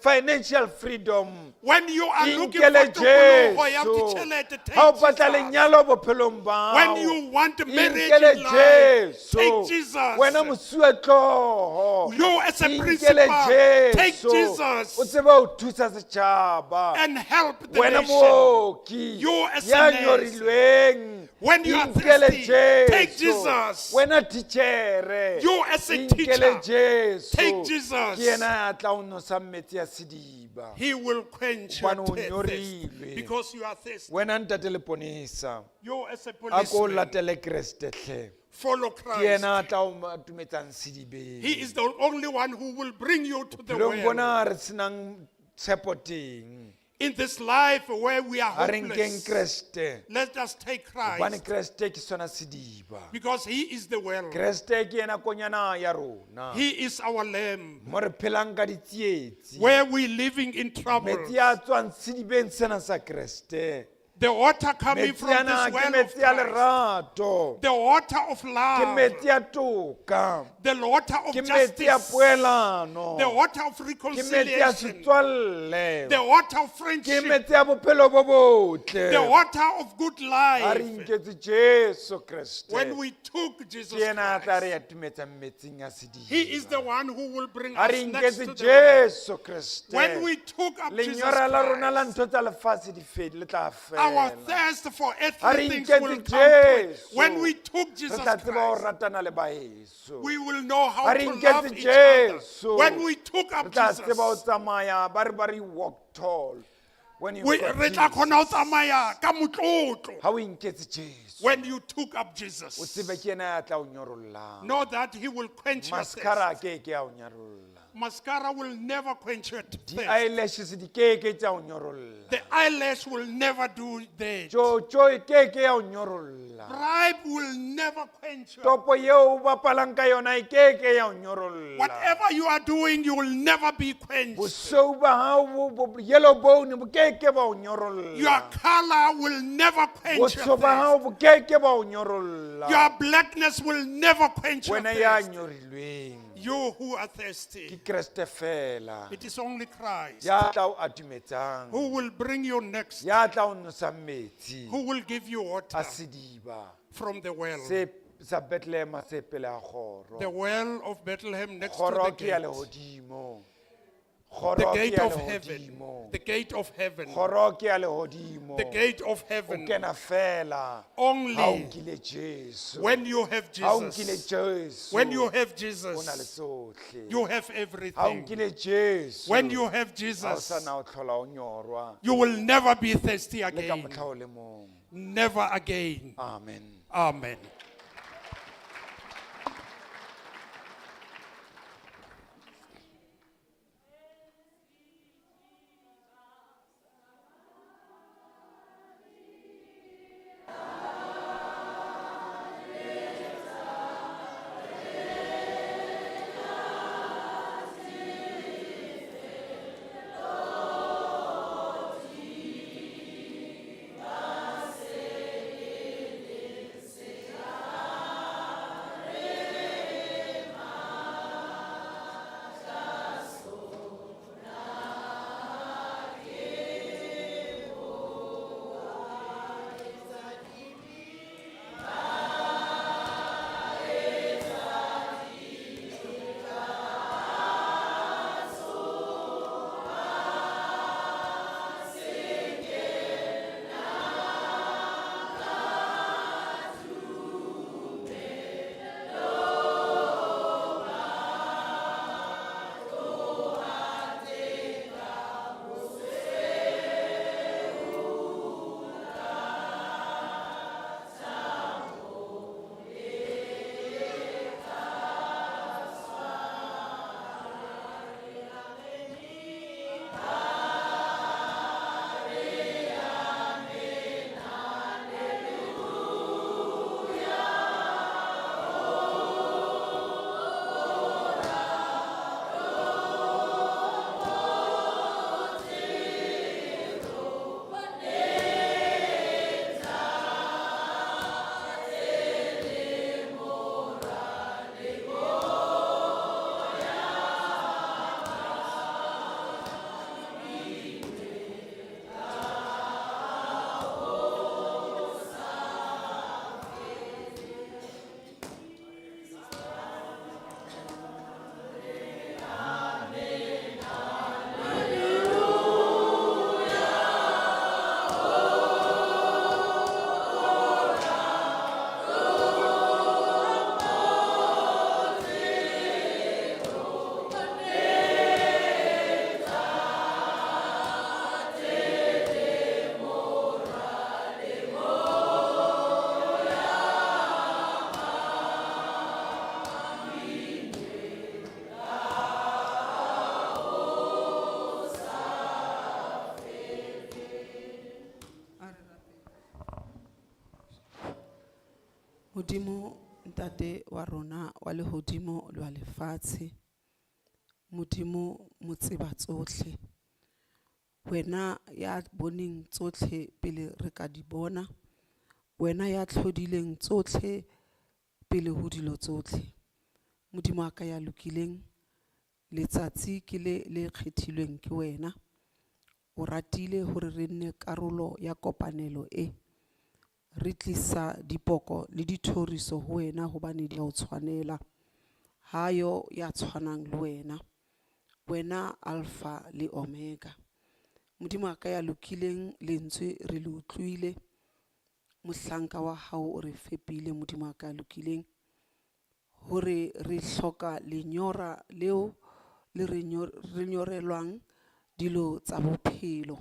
financial freedom. When you are looking for Inkele tokoloho ya Jesu. ditjhelete, take Ha o batla Jesus. lenyalo bophelong ba When hao. you want marriage Inkele in life, Jesu. take Jesus. Wena mosuwehlooho. You as a Inkele principal, take Jesu. O Jesus tsebe ho thusa setjhaba. and help the Wena nation. mooki You as a ya nurse. nyorilweng. When you are Inkele thirsty, take Jesu. Jesus. Wena titjhere. You as a Inkele teacher, Jesu. take Jesus. Ke yena ya tla o nosa metsi a sediba. He will quench your Hobane o thirst nyorilwe. because you are thirsty. Wena ntate leponesa. You as a A ko policeman, latele Kreste hle. follow Ke Christ. yena a tla o atumetsang sedibeng. He is the only one who will bring you to the Bophelong well. bona re senang tshepo teng. In this life where we are A re nkeng hopeless, Kreste. let us take Hobane Christ Kreste ke sona sediba. because He is the well. Kreste ke yena konyana ya rona. He is our lamb. Mo re phelang ka ditsietsi. Where we living in trouble, Metsi a tswang sedibeng sena sa Kreste. the water coming Metsi from ana this ke well of metsi a Christ, lerato. the water of Ke love, metsi a toka. the water of Ke metsi a justice, poelano. the water of Ke metsi a reconciliation, setswalle. the water of Ke friendship, metsi a bophelo bo botle. the water of good Ha re life. inketse Jesu Kreste. When we took Jesus Ke yena a tla re Christ, atumetsang metsing a He is sediba. the one who will bring Ha us re next inketse to the well. Jesu Kreste. When we took up Jesus Lenyora la rona la Christ, ntho tsa lefatshe di fedi le tla our fela. thirst for Ha earthly re things will inketse come to it. Jesu. When we took Re Jesus tla tseba ho Christ, ratana le baheso. we will know how Ha re to love inketse each other. Jesu. When we took Re up tla tseba ho Jesus, tsamaya ba re ba re walk tall. When you we got re tla Jesus. kgona ho tsamaya ka motlotlo. Ha o inketse Jesu. When you took up O Jesus, tsebe ke yena ya tla o nyorollang. know that He will quench your thirst. Mascara a keke ya o nyarolla. Mascara will never quench your thirst. Di-eyelashes di keke tsa o nyorolla. The eyelash will never do that. Tjotjo e keke ya o nyorolla. Bribe will never quench your. Topo eo o bapalang ka yona e keke ya o nyorolla. Whatever you are doing, you will never be quenched. Bosweu ba hao yellow bone bo keke ba o nyorolla. Your color will never quench your Botsho ba hao thirst. bo keke ba o nyorolla. Your blackness will never quench your Wena ya thirst. nyorilweng You who are ke thirsty, Kreste fela it is only Christ ya tla o atumetsang, who will bring you next, ya tla o nosang metsi who will give you water a sediba from the well. se sa Bethlehem se pele ga kgoro. The well of Bethlehem next to Kgoro the ke ya gate. lehodimo. The Kgoro ke gate ya of heaven. lehodimo. The gate of heaven. Kgoro ke ya lehodimo. The gate of O heaven. kena fela ha o Only nkile Jesu. when you have Ha o nkile Jesus. Jesu. When you have O na le Jesus, tsohle. you have Ha o everything. nkile Jesu. When you have Ha o Jesus, sa na o tlhola o nyorwa. you will never be thirsty Le ka again. mohla o le mong. Never again. Amen. Amen. Thank Modimo ntate wa rona wa lehodimo le wa lefatshe. Modimo motseba tsohle. Wena ya boneng tsohle pele re ka di bona. Wena ya tlhodileng tsohle pele ho dilo tsohle. Modimo wa ka ya lokileng, letsatsi ke le le kgethilweng ke wena. O ratile hore re nne karolo ya kopanelo e. Re tlisa dipoko le dithoriso ho wena hobane di a o tshwanela. Hayo ya tshwanang le wena. Wena Alpha le Omega. Modimo wa ka ya lokileng lentswe re le utlwile. Mohlanka wa hao o re fepile Modimo wa ka ya lokileng. Hore re hloka lenyora leo le re re nyorelwang dilo tsa bophelo.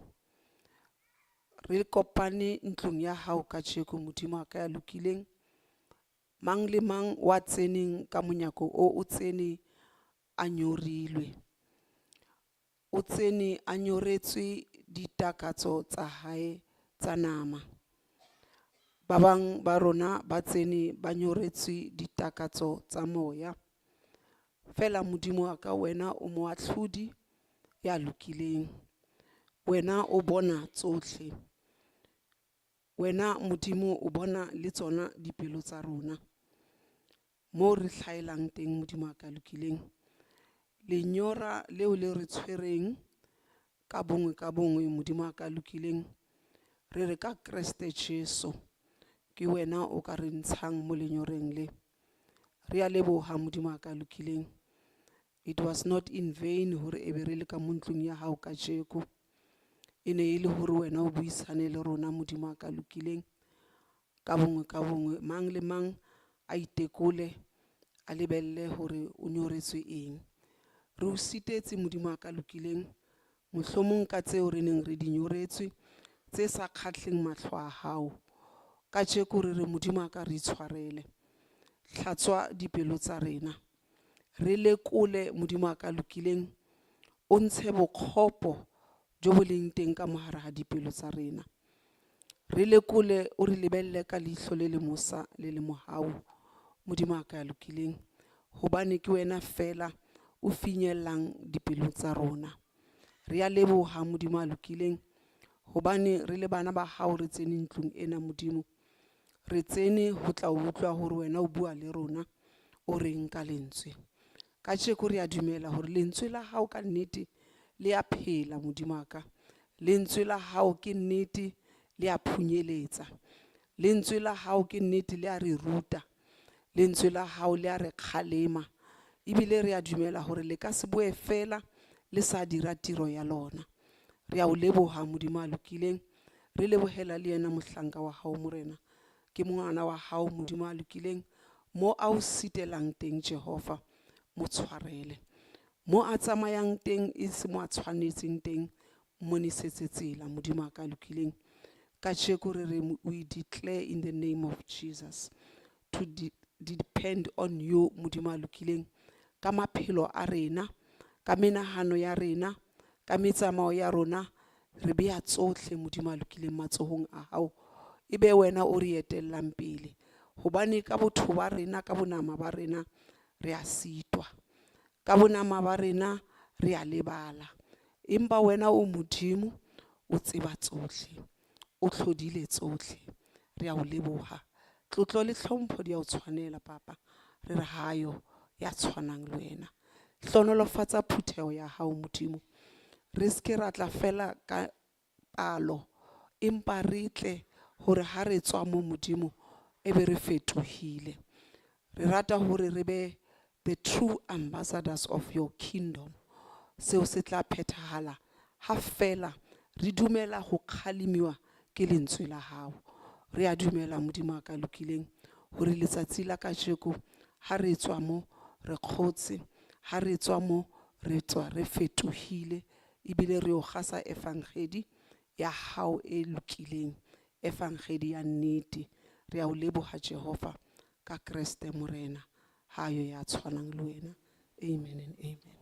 Re kopane ntlong ya hao kajeko Modimo wa ka ya lokileng. Mang le mang wa tseneng ka monyako o o tsene a nyorilwe. O tsene a nyoretswe ditakatso tsa hae tsa nama. Ba bang ba rona ba tsene ba nyoretswe ditakatso tsa moya. Fela Modimo wa ka wena o moahlodi ya lokileng. Wena o bona tsohle. Wena Modimo o bona le tsona dipelo tsa rona. Moo re hlaelang teng Modimo wa ka lokileng. Lenyora leo le re tshwereng ka bongwe ka bongwe Modimo wa ka lokileng. Re re ka Kreste Jesu ke wena o ka re ntshang mo lenyoreng le. Re a leboha Modimo wa ka lokileng. It was not in vain hore e be re le ka mo ntlong ya hao kajeko. E ne e le hore wena o buisane le rona Modimo wa ka lokileng. Ka bongwe ka bongwe mang le mang a itekole a lebelle hore o nyoretswe eng. Re o sitetse Modimo wa ka lokileng mohlomong ka tseo re neng re di nyoretswe tse sa kgahleng mahlo a hao. Kajeko re re Modimo wa ka re itshwarele. Hlatswa dipelo tsa rena. Re lekole Modimo wa ka lokileng o ntshe bokgopo jo bo leng teng ka mohare ha dipelo tsa rena. Re lekole o re lebelle ka leihlo le le mosa le le mohau Modimo wa ka ya lokileng hobane ke wena fela o finyellang dipelong tsa rona. Re a leboha Modimo a lokileng hobane re le bana ba hao re tsene ntlong ena Modimo. Re tsene ho tla utlwa hore wena o bua le rona o reng ka lentswe. Kajeko re a dumela hore lentswe la hao ka nnete le a phela Modimo wa ka. Lentswe la hao ke nnete le a phunyeletsa. Lentswe la hao ke nnete le a re ruta. Lentswe la hao le a re kgalema. Ebile re a dumela hore le ka se boe fela le sa dira tiro ya lona. Re a o leboha Modimo a lokileng. Re lebohela le yena mohlanka wa hao Morena. Ke ngwana wa hao Modimo a lokileng. Mo a o sitelang teng Jehova mo tshwarele. Mo a tsamayang teng e se mo a tshwanetseng teng mmonesetse tsela Modimo a ka lokileng. Kajeko re re we declare in the name of Jesus to depend on you Modimo a lokileng ka maphelo a rena, ka menahano ya rena, ka metsamao ya rona re bea tsohle Modimo a lokileng matsohong a hao. E be wena o re etellang pele hobane ka botho ba rena ka bonama ba rena re a sitwa. Ka bonama ba rena re a lebala. Empa wena o Modimo o tseba tsohle. O tlhodile tsohle. Re a o leboha. Tlotlo le hlompho di a o tshwanela papa. Re re hayo ya tshwanang le wena. Hlohonolofatsa phutheho ya hao Modimo. Re ske ra tla fela ka palo empa re tle hore ha re tswa mo Modimo e be re fetohile. Re rata hore re be the true ambassadors of your kingdom. Seo se tla phethahala ha fela re dumela ho kgalemiwa ke lentswe la hao. Re a dumela Modimo a ka lokileng hore letsatsi la kajeko ha re tswa mo re kgotse, ha re tswa mo re tswa re fetohile ebile re o gasa evangedi ya hao e lokileng, evangedi ya nnete. Re a o leboha Jehova ka Kreste Morena. Hayo ya tshwanang le wena. Amen and amen.